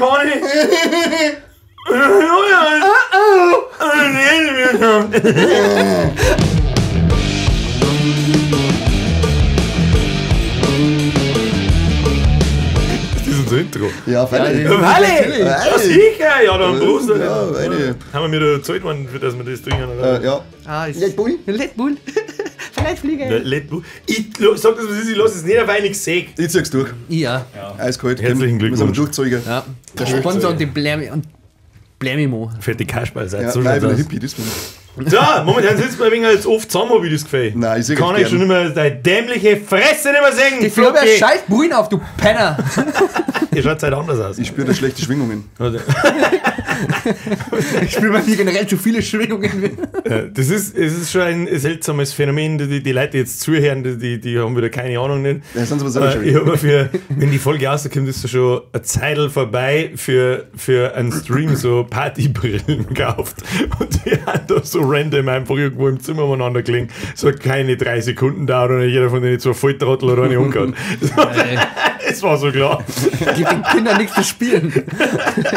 Conny. Das ist unser Intro. Ja, freilich. Ja, Halle! Ja, sicher! Ja, dann Prost. Ja, eine. Haben wir mir da gezahlt worden, für das wir das trinken? Oder? Ja. Ah, ist Led Bull? Led Bull. Vielleicht Flieger. Led Bull. Ich sag das, was ist, ich lass es nicht auf einig sehen. Ich zieh's durch. Ja. Eiskalt. Herzlichen Glückwunsch. Müssen wir durchzeugen. Ja. Der Sponsor und die Blämi und Blämimo. Fette Kasperl, seid Ja, so nein, ich bin ein aus. Hippie, das bin ich. So, momentan sitzen wir ein wenig als oft zusammen, hab ich das Gefühl. Nein, ich seh Kann euch ich schon gern. nicht mehr deine dämliche Fresse nicht mehr sehen. Die Florian Flocki. scheiß Bruin auf, du Penner. Ihr schaut halt anders aus. Ich spüre da schlechte Schwingungen. Ich spüre bei mir generell zu viele Schwingungen. Das ist, es ist schon ein seltsames Phänomen, die Leute, die jetzt zuhören, die haben wieder keine Ahnung nicht. Ja, sind sie aber selber schon Ich hab mir für, wenn die Folge rauskommt, ist da schon eine Zeitl vorbei für einen Stream so Partybrillen gekauft. Und die haben da so random einfach irgendwo im Zimmer umeinander gelegen. So keine 3 Sekunden dauert und jeder von denen zwei Volltrottel oder eine umgehauen. Es war so klar. Gib den Kindern nichts zu spielen.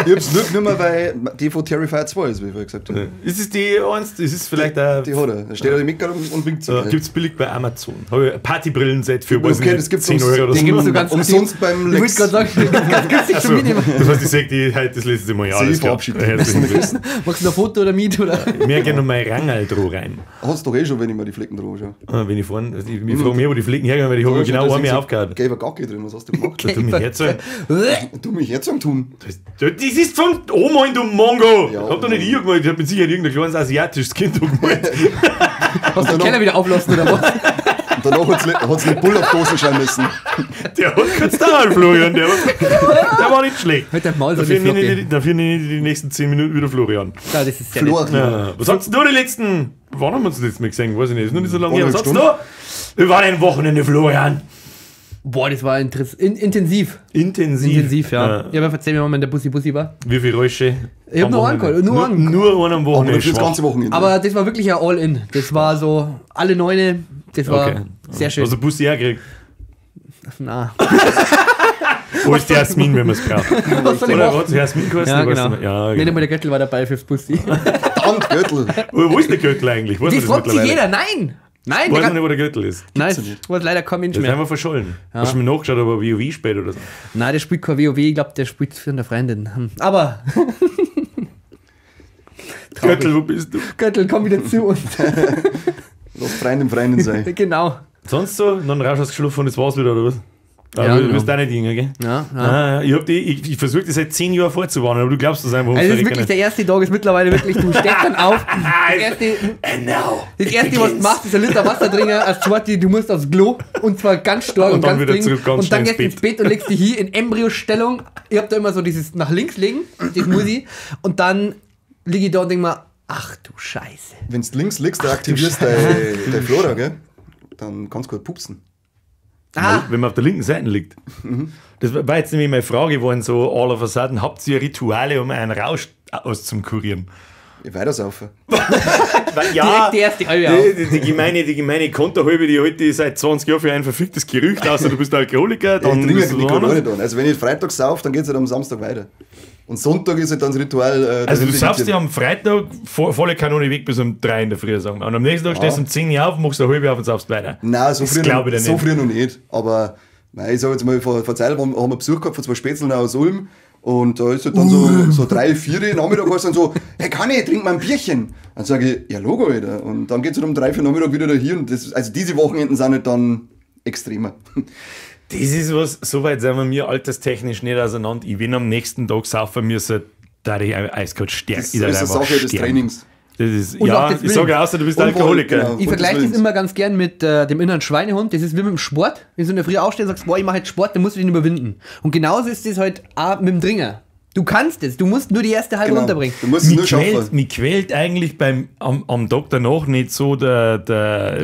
Ich hab's nur genommen, weil die von Terrifier 2 ist, wie ich vorher gesagt habe. Ist es die eins? Ist es vielleicht auch. Die hat er. Da steht er im Mecker und winkt so. Gibt's billig bei Amazon. Habe ich ein Partybrillen-Set für weiß Okay, nicht, das gibt's 10 Euro oder Den so. gibt's so ganz umsonst beim Ich Lex. wollte gerade sagen, den gibt's ganz günstig Achso, zum Mitnehmen. das heißt, ich sag die halt das letzte Mal. Ja, Sie alles klar. verabschiedet. Herzlichen Glückwunsch. Machst du ein Foto oder mit? Oder? Mir gehen noch mein Rangerl drauf rein. Hast du doch eh schon, wenn ich mir die Flecken drauf schaue. Ah, Wenn ich vorne, ich frage mich, wo die Flecken herkommen, weil ich habe genau einmal aufgehört. Gelber Gacke drin, was hast du gemacht? Du mich herzogen. Du mich herzogen tun. Das ist von Oh mein, du Mongo! Ja, ich hab doch nicht ich gemalt, ich hab mit Sicherheit irgendein kleines asiatisches Kind gemalt. Hast du den Keller wieder auflassen oder was? Und danach hat's eine Bull auf Dosen schauen müssen. Der hat kurz dauert, Florian. Der war nicht schlecht. Halt dein Maul so Dafür die nenne Flocke. ich, dafür nenne ich die nächsten 10 Minuten wieder Florian. Ja, das ist sehr nett. Florian. Ja. Was habt ihr du die letzten. Wann haben wir uns das letzte Mal gesehen? Weiß ich nicht. Ist noch nicht so lange her. Was Eineinhalb habt ihr du? Wie war dein Wochenende, Florian? Boah, das war intensiv. Intensiv. Intensiv, ja. Ich habe ja erzählt, wie man in der Bussi Bussi war. Wie viele Räusche? Ich hab am nur einen Wochenende? gehabt, nur einen. Nur einen am Aber Wochenende. dafür das Schwach. ganze Wochenende. Aber das war wirklich ein All-In. Das war so alle Neune. Das war Okay. sehr schön. Hast du Bussi auch gekriegt? Na. Wo ist die Jasmin, wenn man es braucht? Was soll ich Oder machen? hat sie Jasmin geheißen? Ja, Ich weiß genau. nicht mehr. Ja, Nicht genau. einmal der Göttel war dabei fürs Bussi. Verdammt, Göttel. Wo ist der Gürtel eigentlich? Weiß Die man das fragt sich mittlerweile? jeder. Nein! Nein, Weiß der man kann, nicht, wo der Gürtel ist. nein, ja nicht. weiß leider kein Mensch Das haben mehr. wir verschollen. Hast du mir nachgeschaut, ob er WoW spielt oder so? Nein, der spielt kein WoW, ich glaube, der spielt für eine Freundin. Aber. Traurig. Gürtel, wo bist du? Göttel, komm wieder zu uns. Lass Freundin Freundin sein. Genau. Sonst so? Dann raus ausgeschlafen und das war's wieder, oder was? Aber Ja, du genau. bist auch nicht jünger, gell? Ja, ja. Ah, ich versuche das seit 10 Jahren vorzuwarnen, aber du glaubst das einfach. Also es ist wirklich der erste Tag, ist mittlerweile wirklich, du stehst dann auf. Das erste, And now das erste was du machst, ist ein Liter Wasser trinken, das zweite, du musst aufs Klo und zwar ganz stark Und und, dann ganz wieder dringend. zurück, ganz und dann schnell gehst du ins ins Bett und legst dich hier in Embryostellung. Ich hab da immer so dieses nach links legen, das muss ich. Und dann liege ich da und denk mir, ach du Scheiße. Wenn du links liegst, dann aktivierst du deine Flora, gell? Dann kannst du gut pupsen. Ah, Wenn man auf der linken Seite liegt. Das war jetzt nämlich meine Frage geworden, so all of a sudden, habt ihr Rituale, um einen Rausch auszukurieren? Ich weitersaufen. Weil, ja, direkt die erste halbe auf. die gemeine Konterhalbe, die halte ich seit 20 Jahren für ein verficktes Gerücht, außer du bist Alkoholiker, Ich dann trinke bist du nicht was anderes. nicht an. Also wenn ich Freitag sauf, dann geht's halt am Samstag weiter. Und Sonntag ist halt dann das Ritual. Also du das saufst ja am Freitag volle Kanone weg bis um 3 in der Früh, sagen wir. Und am nächsten Tag stehst du um 10 Uhr auf, machst eine halbe auf und saufst weiter. Nein, so Das früh, glaub ich noch, dir so nicht. früh noch nicht. Aber nein, ich sag jetzt mal, vor Zeit haben wir Besuch gehabt von zwei Spätzeln aus Ulm. Und da ist halt dann so 3, 4 Nachmittag war es dann so, hey Kanni, trink mal ein Bierchen. Dann sage ich, ja Logo, Alter. Und dann geht's halt um 3, 4 Nachmittag wieder da hier. Und das, also diese Wochenenden sind halt dann extremer. Das ist was, so weit sind wir mir alterstechnisch nicht auseinander. Ich bin am nächsten Tag saufen müssen, da ich eiskalt sterben. Das ist eine Sache des Trainings. Das ist, Und ja, auch des ich sage Willens. außer du bist Und Alkoholiker. genau. Ich Und vergleiche des das Willens. immer ganz gern mit dem inneren Schweinehund. Das ist wie mit dem Sport. Wenn du in der Früh aufstehst und sagst, boah, ich mache jetzt Sport, dann musst du den überwinden. Und genauso ist es halt auch mit dem Dringer. Du kannst es, du musst nur die erste halbe Genau. runterbringen. Du musst es Mich nur quält, schaffen. mich quält eigentlich am Tag danach nicht so der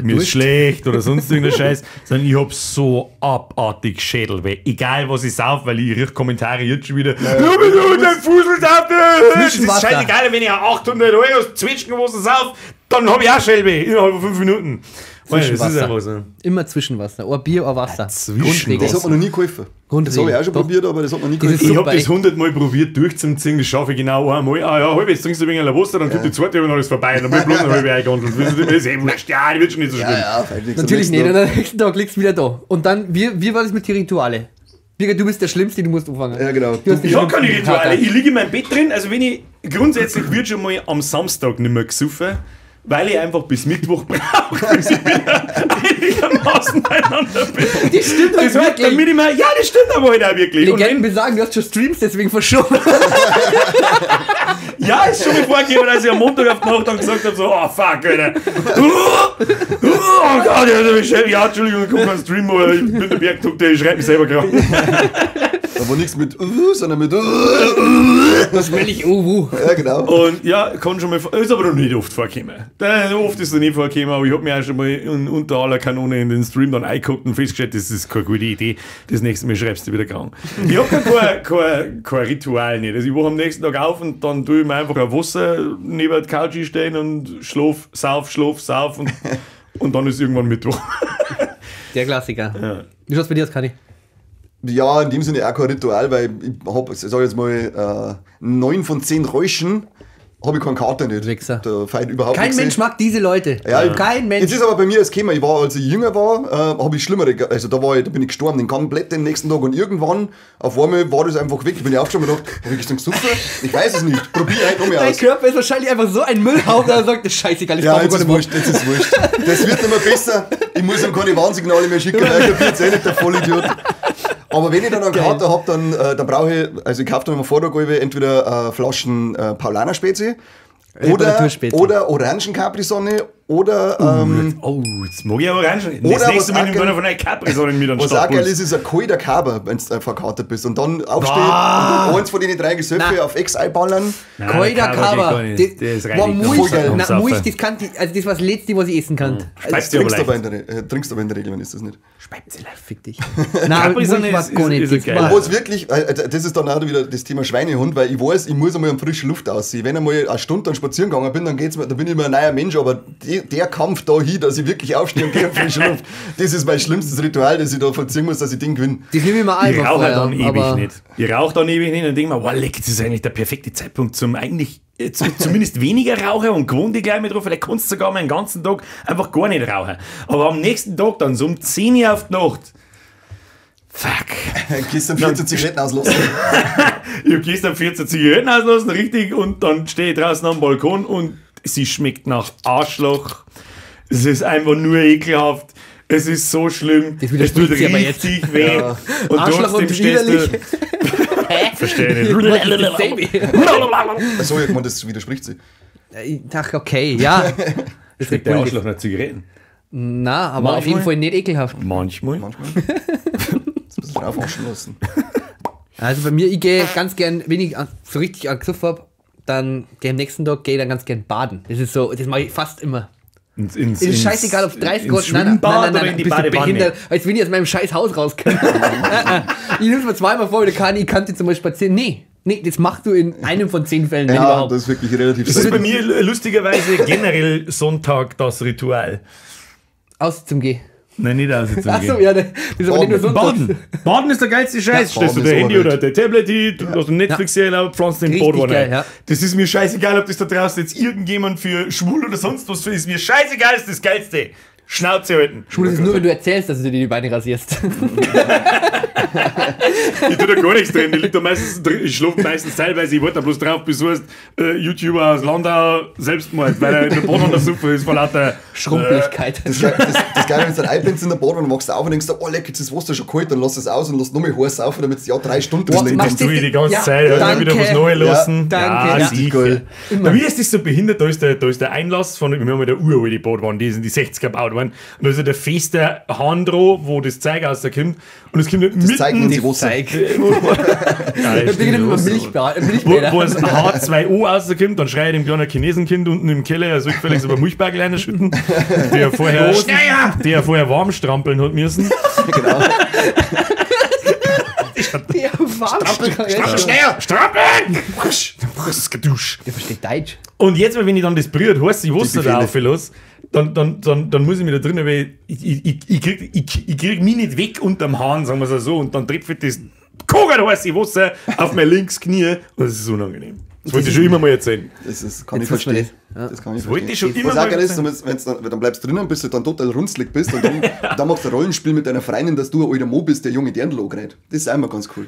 mir ist Durst. schlecht oder sonst irgendein Scheiß, sondern ich hab so abartig Schädelweh. Egal was ich sauf, weil ich riech Kommentare jetzt schon wieder. Ja, du mit deinem Fusel sauf, das ist Zwischenwasser. scheißegal, wenn ich 800 Euro Zwetschgenwasser sauf, dann hab ich auch Schädelweh innerhalb von 5 Minuten. Das ist Zwischenwasser. einfach so. Immer Zwischenwasser. Ein Bier, ein Wasser. Zwischenwasser. Das hat mir noch nie geholfen. Grundregel. Das habe ich auch schon Doch. probiert, aber das hat mir nie Das ist geholfen. Ich habe Super, das echt. 100 Mal probiert durchzuziehen, das schaffe ich genau einmal. Ah ja, halb, jetzt trinkst du wegen einer Wasser, dann kommt die zweite und dann ist vorbei. Dann bin ich bloß noch halb eingehandelt. Wissen Sie, das ist eh wurscht. Ja, die wird schon nicht so schlimm. Ja, ja, fällt nichts am Natürlich nächsten nicht. Und Tag. am nächsten Tag liegst du wieder da. Und dann, wie war das mit den Rituale? Birger, du bist der Schlimmste, du musst anfangen. Ja, genau. Du hast den Ich habe keine schlimmsten Rituale. Kater. Ich liege in meinem Bett drin. Also wenn ich grundsätzlich wird schon mal am Samstag nicht mehr gesoffen, weil ich einfach bis Mittwoch brauche, bis ich wieder einigermaßen beieinander bin. Das stimmt halt Das heißt, wirklich. damit ich mir, ja, das stimmt aber halt auch wirklich. Und Legenden wenn, besagen, du hast schon Streams deswegen verschoben. ja, ist schon mal vorgekommen, als ich am Montag auf die Nacht dann gesagt habe, so, oh fuck, Alter. Oh Gott, ja, Entschuldigung, ich guck keinen Stream, aber ich bin der Bergdoktor, ich schreibe mich selber krank. Da war nichts mit sondern mit Das will ich, oh, Ja, genau. Und ja, kann schon mal, ist aber noch nicht oft vorgekommen. Oft ist es nicht vorgekommen, aber ich hab mir auch schon mal unter aller Kanone in den Stream dann eingeguckt und festgestellt, das ist keine gute Idee. Das nächste Mal schreibst du wieder krank. Ich hab kein Ritual nicht. Also ich wache am nächsten Tag auf und dann tue ich mir einfach ein Wasser neben die Couch stehen und schlaf, sauf, schlaf, sauf und dann ist irgendwann Mittwoch. Der Klassiker. Ja. Wie schaut's bei dir aus, Kani? Ja, in dem Sinne auch kein Ritual, weil ich hab, sag ich jetzt mal, 9 von 10 Räuschen habe ich keinen Kater nicht. Wichser. Da feiert überhaupt Kein nichts. Mensch mag diese Leute. Ja, Kein Mensch. Jetzt ist aber bei mir das Thema, ich war, als ich jünger war, habe ich schlimmere, also da war ich, da bin ich gestorben, den komplett den nächsten Tag und irgendwann, auf einmal war das einfach weg. Ich bin aufgestanden und gedacht, habe ich gestern gesoffen? Ich weiß es nicht. Probier halt noch mehr Dein aus. Körper ist wahrscheinlich einfach so ein Müllhaufen, der sagt, das ist scheißegal, ich Ja, brauche jetzt ist keine wurscht, jetzt ist wurscht. Das wird nicht mehr besser. Ich muss ihm keine Warnsignale mehr schicken, weil ich kapiert's eh nicht, der Vollidiot. Aber wenn ich dann einen Geil. Kater hab, dann, dann brauche ich, also ich kaufe dann immer Vortag entweder Flaschen Paulaner-Spezi oder, Reparaturspezi. oder Orangen-Capri-Sonne oder, Oh, jetzt mag ich aber rein. Das Oder nächste was Mal auch nimmt einer von euch Capri-Sonnen mit an den was auch geil Startpuls. ist, ist ein kalter Kaber, wenn du verkatert bist. Und dann aufsteht und dann eins von den drei Gesöffe Na. auf Ex einballern. Nein, Keuda der Kaber geht Kaber. gar nicht. Der ist Boah, reinig. Mulch, Voll geil. na, Mulch, das kann, also das war das Letzte, was ich essen kann. Speist dir aber Trinkst aber, leicht. in der, trinkst aber in der Regel, wenn ist das nicht. Fick dich. Nein, Capri-Sonne Mulch war ist- gar nicht. ist Das geil. war- Obwohl es wirklich, das ist dann auch wieder das Thema Schweinehund, weil ich weiß, ich muss einmal an frische Luft aussehen. Wenn ich einmal eine Stunde dann spazieren gegangen bin, dann geht's mir, dann bin ich immer ein neuer Mensch, aber der Kampf da hin, dass ich wirklich aufstehe und gehe an frische Luft, das ist mein schlimmstes Ritual, das ich da vollziehen muss, dass ich den gewinne. Das nehme ich mir auch Ich einfach rauche halt vor, dann ja, ewig aber nicht. Ich rauche dann ewig nicht und denke mir, wow, leck, das ist eigentlich der perfekte Zeitpunkt zum eigentlich zumindest weniger rauchen und gewohnt dich gleich mit drauf. Vielleicht kannst du sogar mal den ganzen Tag einfach gar nicht rauchen. Aber am nächsten Tag dann so um 10 Uhr auf die Nacht. Fuck. Gestern 14 Zigaretten auslassen. Ich hab gestern 14 Zigaretten auslassen, richtig, und dann stehe ich draußen am Balkon und sie schmeckt nach Arschloch. Es ist einfach nur ekelhaft. Es ist so schlimm. Das Es widerspricht tut sich aber jetzt. richtig weh. Und Arschloch trotzdem und stehst du. widerlich. Verstehe nicht. Dasselbe. Achso, ich meine, das widerspricht sich. Ich dachte, okay, ja. Das Schmeckt der Arschloch nach Zigaretten? Na, aber auf Manchmal. jeden Fall nicht ekelhaft. Manchmal. Manchmal. Das muss ich drauf waschen lassen. Also bei mir, ich gehe ganz gern, wenn ich so richtig angesoffen hab, dann gehe am nächsten Tag gehe ich dann ganz gern baden. Das ist so, das mache ich fast immer. Ins, Es ist scheißegal, ob 30 ins Grad, Schwimmbad oder in die bist du Badewanne. behindert, als wenn ich aus meinem scheiß Haus rauskomme. Ich nehme mir zweimal vor, da kann ich kann jetzt mal spazieren. Nee, nee, das machst du in einem von 10 Fällen, wenn Ja, überhaupt. das ist wirklich relativ Das ist bei selten. mir lustigerweise generell Sonntag das Ritual. Aus zum Gehen. Nein, nicht aus zum Achso, Gehen. ja, das ist aber nicht nur sonntags. Baden. Baden ist der geilste Scheiß. Ja, Stellst du Baden dein ist Handy oberwild. oder dein Tablet hin, du hast eine Netflix-Serie, ja. Pflanzt den Richtig Badwanne. geil, ja. Das ist mir scheißegal, ob das da draußen jetzt irgendjemand für schwul oder sonst was für ist. Mir scheißegal, ist das Geilste. Schnauze halten. Schwul ist es nur, wenn du erzählst, dass du dir die Beine rasierst. Ich tue da gar nichts drin. Ich lieg da meistens drin. Ich schlafe meistens teilweise. Ich warte da bloß drauf, bis so heißt, YouTuber aus Landau Selbstmord, weil er in der Badwanne super ist vor lauter Schrumpeligkeit. Das, das Geile, wenn du dann einpennst in der Badwanne und wachst auf und denkst, oh leck, jetzt ist das Wasser schon kalt, dann lass es aus und lass nur mehr heiß auf, damit es ja 3 Stunden Boah, drin machst liegt. Das tue ich die ganze Ja, Zeit. Ja, wieder was danke. Neues lassen. Ja, danke. Ja, Ja. sicher. Geil. Bei mir ist das so behindert, da ist der Einlass von, wir haben ja der uralte Badwanne, die ist in die 60er gebaut worden. Und da ist ja der feste Hahn dran, wo das Zeug rauskommt. Und es kommt Das mitten... zeigt uns die Wasser. Ja, Da bin ich immer Milchbäder. Wo es H2O rauskommt, dann schreit dem kleinen Chinesenkind unten im Keller, er soll gefälligst über Milchbergel schütten, der vorher warm strampeln hat müssen. Genau. Der warm. Schneller! Strampeln! Dusch. Der versteht Deutsch. Und jetzt, wenn ich dann das Brüht heiße Wasser Befehle. da auflasse, dann muss ich mich da drinnen, weil ich krieg mich nicht weg unterm Hahn, sagen wir es so, und dann trifft das kogelheiße Wasser auf mein linkes Knie und das ist unangenehm. Das wollte ich schon immer mal erzählen. Das kann ich verstehen. Das, ja. Das kann ich verstehen. Wollte ich schon immer Was auch geil ist, wenn's dann bleibst drinnen, bis du dann total runzlig bist und dann machst du ein Rollenspiel mit deiner Freundin, dass du ein alter Mo bist, der junge Dirndl angeht. Das ist einmal ganz cool.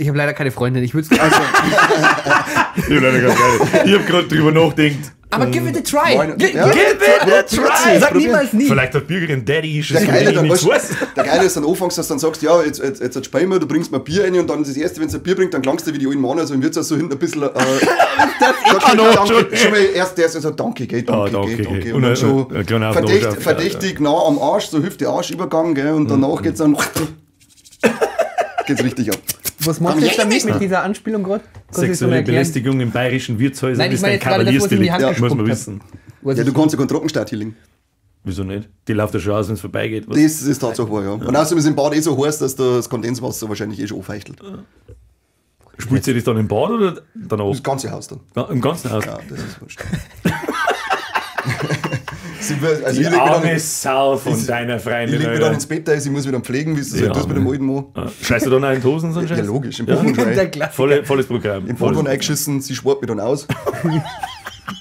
Ich habe leider keine Freundin. Ich würde es. Also. Ich habe leider keine. Ich habe gerade drüber nachgedacht. Aber give it a try. Give it a try. Sag niemals nie. Vielleicht hat Bürgerin Daddy Issues. Der Geile ist dann anfängst, dass du dann sagst, ja, jetzt spielen wir, du bringst mir Bier rein und dann das Erste, wenn du ein Bier bringst, dann klangst du wie die alten Männer, so im Wirtshaus so hinten ein bisschen. Schon mal erst der so, danke, gell, danke, danke. Und dann schon verdächtig nah am Arsch, so Hüfte-Arsch-Übergang, gell, und danach geht's dann. Geht's richtig ab. Was machst du jetzt damit mit dieser Anspielung gerade? Sexuelle Belästigung in bayerischen Wirtshäusern ist ein Kavaliersdelikt, ja, muss man wissen. Ja, du kannst ja keinen Trockenstart hinlegen. Wieso nicht? Die läuft ja schon aus, wenn es vorbeigeht. Was? Das ist tatsächlich wahr, ja. Und außerdem ist im Bad eh so heiß, dass das Kondenswasser wahrscheinlich eh schon anfeuchtelt. Ja. Spült sie das dann im Bad oder danach? Das ganze Haus dann. Ja, im ganzen Haus? Ja, das ist wurscht. Also die arme Sau von deiner Freundin. Ich leg mich dann ins Bett, ich muss wieder pflegen, wie es halt tust mit dem alten Mann. Scheißt du dann auch in die Hosen? So ja, logisch, im Boden schon. Volles Programm. Im Boden eingeschissen, sie schwart mich dann aus.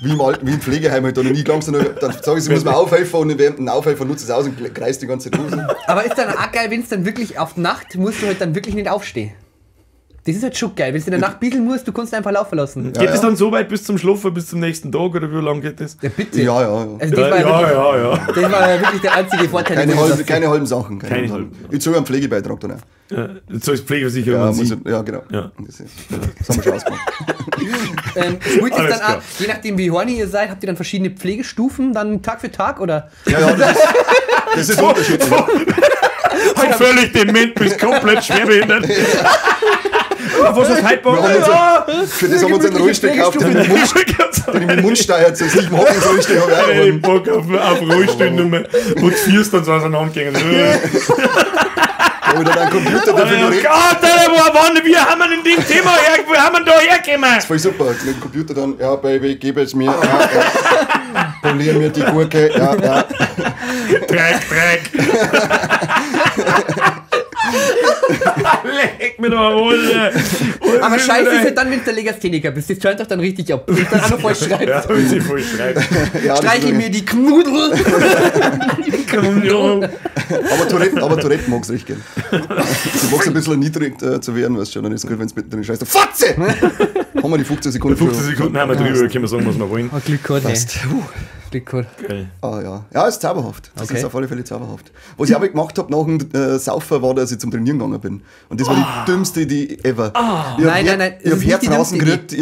Wie im alten, wie im Pflegeheim halt, dann nie langsam, dann sage ich, sie muss mir aufhelfen und während dem Aufhelfen nutzt es aus und kreist die ganze Hose. Aber ist dann auch geil, wenn es dann wirklich auf Nacht musst du halt dann wirklich nicht aufstehen. Das ist halt schon geil, wenn du in der Nacht bieseln musst, du kannst einfach laufen lassen. Ja, geht es dann so weit bis zum Schlafen, bis zum nächsten Tag oder wie lange geht das? Ja, bitte. Ja, ja. Also das war Das war ja wirklich der einzige Vorteil. Keine halben Sachen. Keine halben. Ich zahle einen Pflegebeitrag dann auch. Ja, du zahlst Pflegeversicherung. Ja, ja, genau. Ja. Das haben wir schon ausgemacht. Spielt es dann auch, je nachdem wie horny ihr seid, habt ihr dann verschiedene Pflegestufen, dann Tag für Tag oder? Ja, ja, das ist unterschiedlich. Von völlig dement bis komplett schwerbehindert. Was ist heute? Für das haben wir uns einen Rollstuhl gekauft, den ich mit dem Mund steuert, sonst nicht mehr hocken Rollstuhl. Ich hab Bock auf Rollstuhl nicht mehr. Und vierst dann so auseinandergehen. Oder dann Computer, der für die Gott, wie haben wir denn dem Thema her, wo haben wir da hergekommen? Das ist voll super. Mit dem Computer dann, ja Baby, gib es mir, ja, ja. Polier mir die Gurke, ja, ja. Dreck, Dreck. Leck mir doch am Hose. Aber scheiße ist halt dann, wenn du der Legastheniker bist. Das scheint doch dann richtig ab. Wenn du dann auch noch falsch schreibst. Ja, wenn sie falsch schreibt. Ja, streichel mir die Knudel. Aber Tourette mag's richtig gern. Du magst ein bisschen niedrig zu werden, weißt du schon. Dann ist es gut, wenn es mittendrin scheißt. Fotze! Haben wir die 15 Sekunden. 15 Sekunden haben wir drüber, können wir sagen, was wir wollen. Oh, Glück gehabt, ey. Glück gehabt. Ah, ja. Ja, ist zauberhaft. Das ist auf alle Fälle zauberhaft. Was ich aber gemacht habe nach dem Saufen, war, dass ich zum Trainieren gegangen bin. Und das war die dümmste Idee ever. Nein. Ich hab Herz rausgekriegt,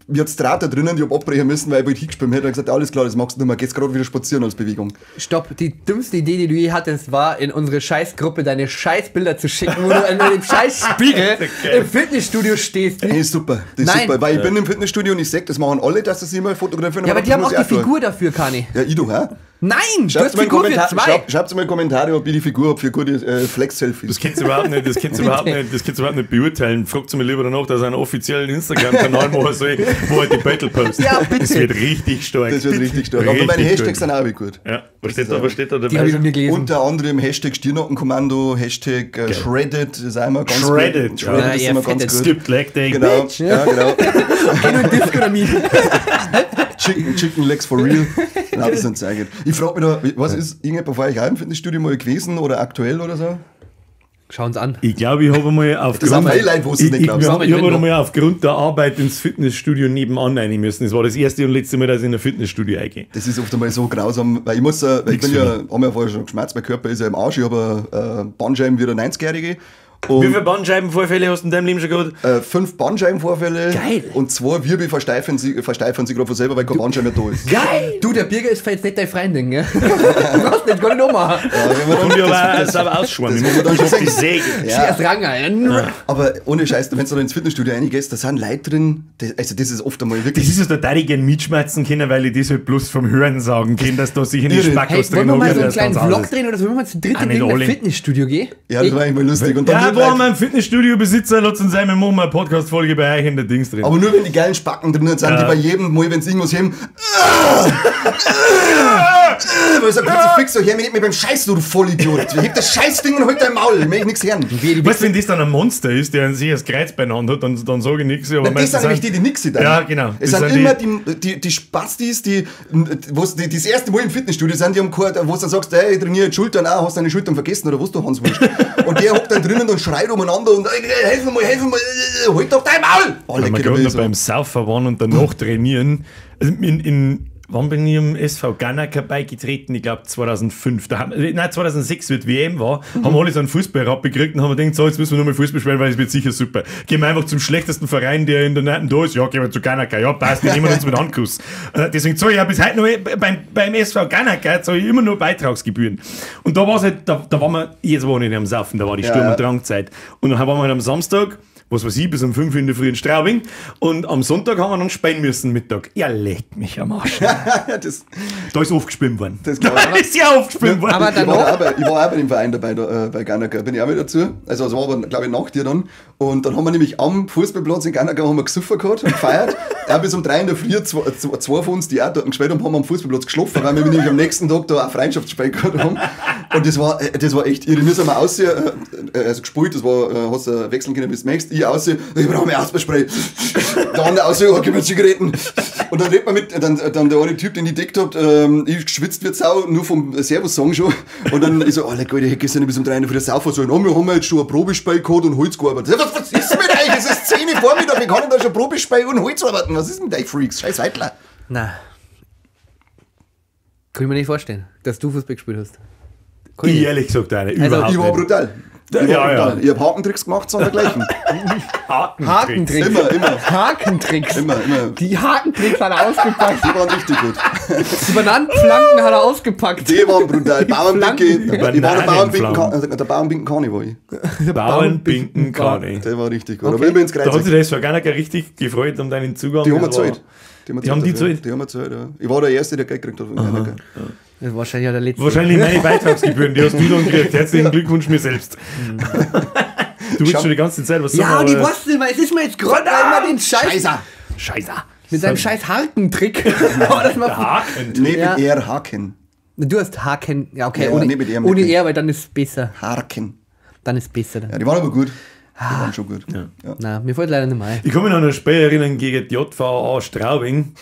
mir hat's Draht da drinnen, ich hab abbrechen müssen, weil ich wollte hingespielt hätte. Und gesagt, alles klar, das machst du nicht mehr, gehst gerade wieder spazieren als Bewegung. Stopp, die dümmste Idee, die du je hattest, war, in unsere Scheißgruppe deine Scheißbilder zu schicken, wo du an dem Scheißspiegel im Fitnessstudio stehst. Das ist super, das ist super, weil ich bin im Fitnessstudio und ich sag, das machen alle, dass sie sich immer fotografieren. Ja, aber die haben auch die Figur dafür, Kani. Ja, ich doch, hä? Nein, du hast Figur für zwei. Schreibt mal in Kommentare, ob ich die Figur habe für gute Flex-Selfies. Das könnt ihr überhaupt nicht, das könnt ihr überhaupt nicht, das könnt ihr überhaupt nicht beurteilen. Fragt mir lieber danach, dass er einen offiziellen Instagram-Kanal machen soll, wo er die Battle postet. Ja, bitte. Das wird richtig stark. Das wird richtig stark. Aber meine Hashtags sind auch gut. Ja, was steht da? Was steht da dabei? Die habe ich noch nie gelesen. Unter anderem Hashtag Stirnackenkommando, Hashtag Shredded, das ist auch immer ganz Shredded. gut. Shredded ist immer ganz gut. Skipped Leg Day. Genau, ja, genau. Geh nur in Disco damit. Chicken Legs for real. Nein, das sind sehr gut. Ich frage mich da, was ist irgendjemand von euch auch im Fitnessstudio mal gewesen oder aktuell oder so? Schau uns an. Ich glaube, ich habe einmal aufgrund. Das sind Highlight, wo es nicht glaubst. Ich habe einmal aufgrund der Arbeit ins Fitnessstudio nebenan rein müssen. Das war das erste und letzte Mal, dass ich in ein Fitnessstudio eingehe. Das ist oft einmal so grausam, weil ich muss, weil ich bin ja, haben wir ja vorher schon geschmerzt, mein Körper ist ja im Arsch, ich habe Bandscheiben wie der 90-Jährige. Und wie viele Bandscheibenvorfälle hast du in deinem Leben schon gehabt? 5 Bandscheibenvorfälle. Geil. Und 2 Wirbel versteifen sie gerade von selber, weil kein Bandscheiben mehr da ist. Geil! Du, der Birger ist jetzt nicht dein Freundin, gell? Du brauchst nicht gar nicht ummachen. Ja, und ich aber das aber ausschwammen. Ich muss dann schon die Säge. Ja. Ja. Aber ohne Scheiß, wenn du dann ins Fitnessstudio reingehst, da sind Leute drin, das, also das ist oft einmal wirklich... Das ist es, da darf ich gerne mitschmerzen können, weil ich das halt bloß vom Hören sagen kann, dass da sicher nicht Spackos drin wollen wir mal so einen kleinen Vlog drehen oder so, wenn wir mal zu dritt in ein Fitnessstudio gehen? Ja, das war eigentlich mal lustig. Und dann Da waren wir im Fitnessstudio-Besitzer, lass uns sein, wir machen mal eine Podcast-Folge bei euch in der Dings drin. Aber nur wenn die geilen Spacken drin sind, die bei jedem Mal, wenn sie irgendwas heben, weil ich sag, Kruzifix, hör mich nicht mehr beim Scheiß, du Vollidiot. Heb das Scheißding und halt dein Maul, ich möchte nichts hören. Weißt du, wenn das dann ein Monster ist, der sich das Kreuz beieinander hat, dann sage ich nichts. Aber das sind nämlich die, die nix sind. Ja, genau. Es sind immer die Spastis, die das erste Mal im Fitnessstudio sind, die haben gehört, wo du dann sagst, hey, ich trainiere jetzt Schultern, auch, hast deine Schultern vergessen oder was du Hans Wurscht. Und der hockt dann drinnen und schreit umeinander und helfen mal, halt doch dein Maul! Oh, wenn wir gerade noch beim Saufen waren und danach trainieren, also wann bin ich im SV Ganacker beigetreten? Ich glaube 2005. 2006, wie die WM war, haben alle so einen Fußballrapp gekriegt und haben gedacht, so, jetzt müssen wir nur mal Fußball spielen, weil es wird sicher super. Gehen wir einfach zum schlechtesten Verein, der in der Nähe da ist. Ja, gehen wir zu Ganacker. Ja, passt, die nehmen uns mit Handkuss. Deswegen zahle ich ja bis heute noch beim SV Ganacker zahle ich immer nur Beitragsgebühren. Und da war es halt, da waren wir jedes Wochenende am Saufen, da war die Sturm- und Drangzeit. Und dann waren wir halt am Samstag, was weiß ich, bis um 5 Uhr in der Früh in Straubing. Und am Sonntag haben wir dann spielen müssen Mittag. Ja, leck mich am Arsch. Da ist aufgespielt worden. Das da ist ja aufgespielt worden. Aber ich war auch bei dem Verein dabei, bei Ganacker. Bin ich auch mit dazu. Also, das war aber, glaube ich, nach dir dann. Und dann haben wir nämlich am Fußballplatz in Ganacker haben wir gesoffen gehabt und gefeiert. Auch bis um 3 in der Früh, zwei von uns, die auch dort gespielt haben, haben am Fußballplatz geschlafen, weil wir nämlich am nächsten Tag da ein Freundschaftsspiel gehabt haben. Und das war echt irre. Wir sind mal aussehen, also gespielt, das war, hast du wechseln können, bis du möchtest. Ich aussehe, ich brauche mehr Asperspray. Der andere aussehe, oh, gib mir Zigaretten. Und dann redet man mit, dann der eine Typ, den ich entdeckt hab, ich geschwitzt wird sau, nur vom Servus-Song schon. Und dann ich so, oh, leck, Alter, ich hätte gestern bis um 3 in der Früh saufen sollen. Oh, wir haben jetzt schon ein Probespiel gehabt und Holz gearbeitet. Was ist mit euch? Es ist 10 Uhr Vormittag, ich kann da schon Probespiel und Holz arbeiten. Was ist mit euch, Freaks? Scheiß Weitler. Na. Kann ich mir nicht vorstellen, dass du Fußball gespielt hast. Ich ehrlich gesagt, eine. Also, ich war brutal. Ja. Ich hab Hakentricks gemacht, sondern dergleichen. Hakentricks. Immer. Hakentricks. Immer. Die Hakentricks hat er ausgepackt. Die waren richtig gut. Die Bananenflanken hat er ausgepackt. Die waren brutal. Bauernbinke. Ich war der Bauernbinken-Kani, war ich. Bauernbinken-Kani. Der war richtig gut. Okay. Aber immer ins Kreuz. Da hat sich der SV Ganacker richtig gefreut um deinen Zugang. Die haben wir gezahlt. Die haben gezahlt, ja. Ich war der Erste, der Geld gekriegt hat von Ganacker. Das war wahrscheinlich der letzte. Wahrscheinlich meine Beitragsgebühren, die hast du dann gekriegt. Herzlichen Glückwunsch mir selbst. Du willst schon die ganze Zeit was sagen. Ja, und ich wusste nicht mehr, es ist mir jetzt gerade einmal den Scheiß. Scheißer. Mit seinem scheiß Hakentrick. Haken. Nee, mit R, Haken. Du hast Haken. Ja, okay, ja, ohne, nee, mit R, ohne R, weil dann ist es besser. Haken. Dann ist es besser. Dann. Ja, die waren aber gut. Die waren schon gut. Ja. Ja. Na, mir fällt leider nicht mehr ein. Ich kann mich noch an ein Spiel erinnern gegen die JVA Straubing.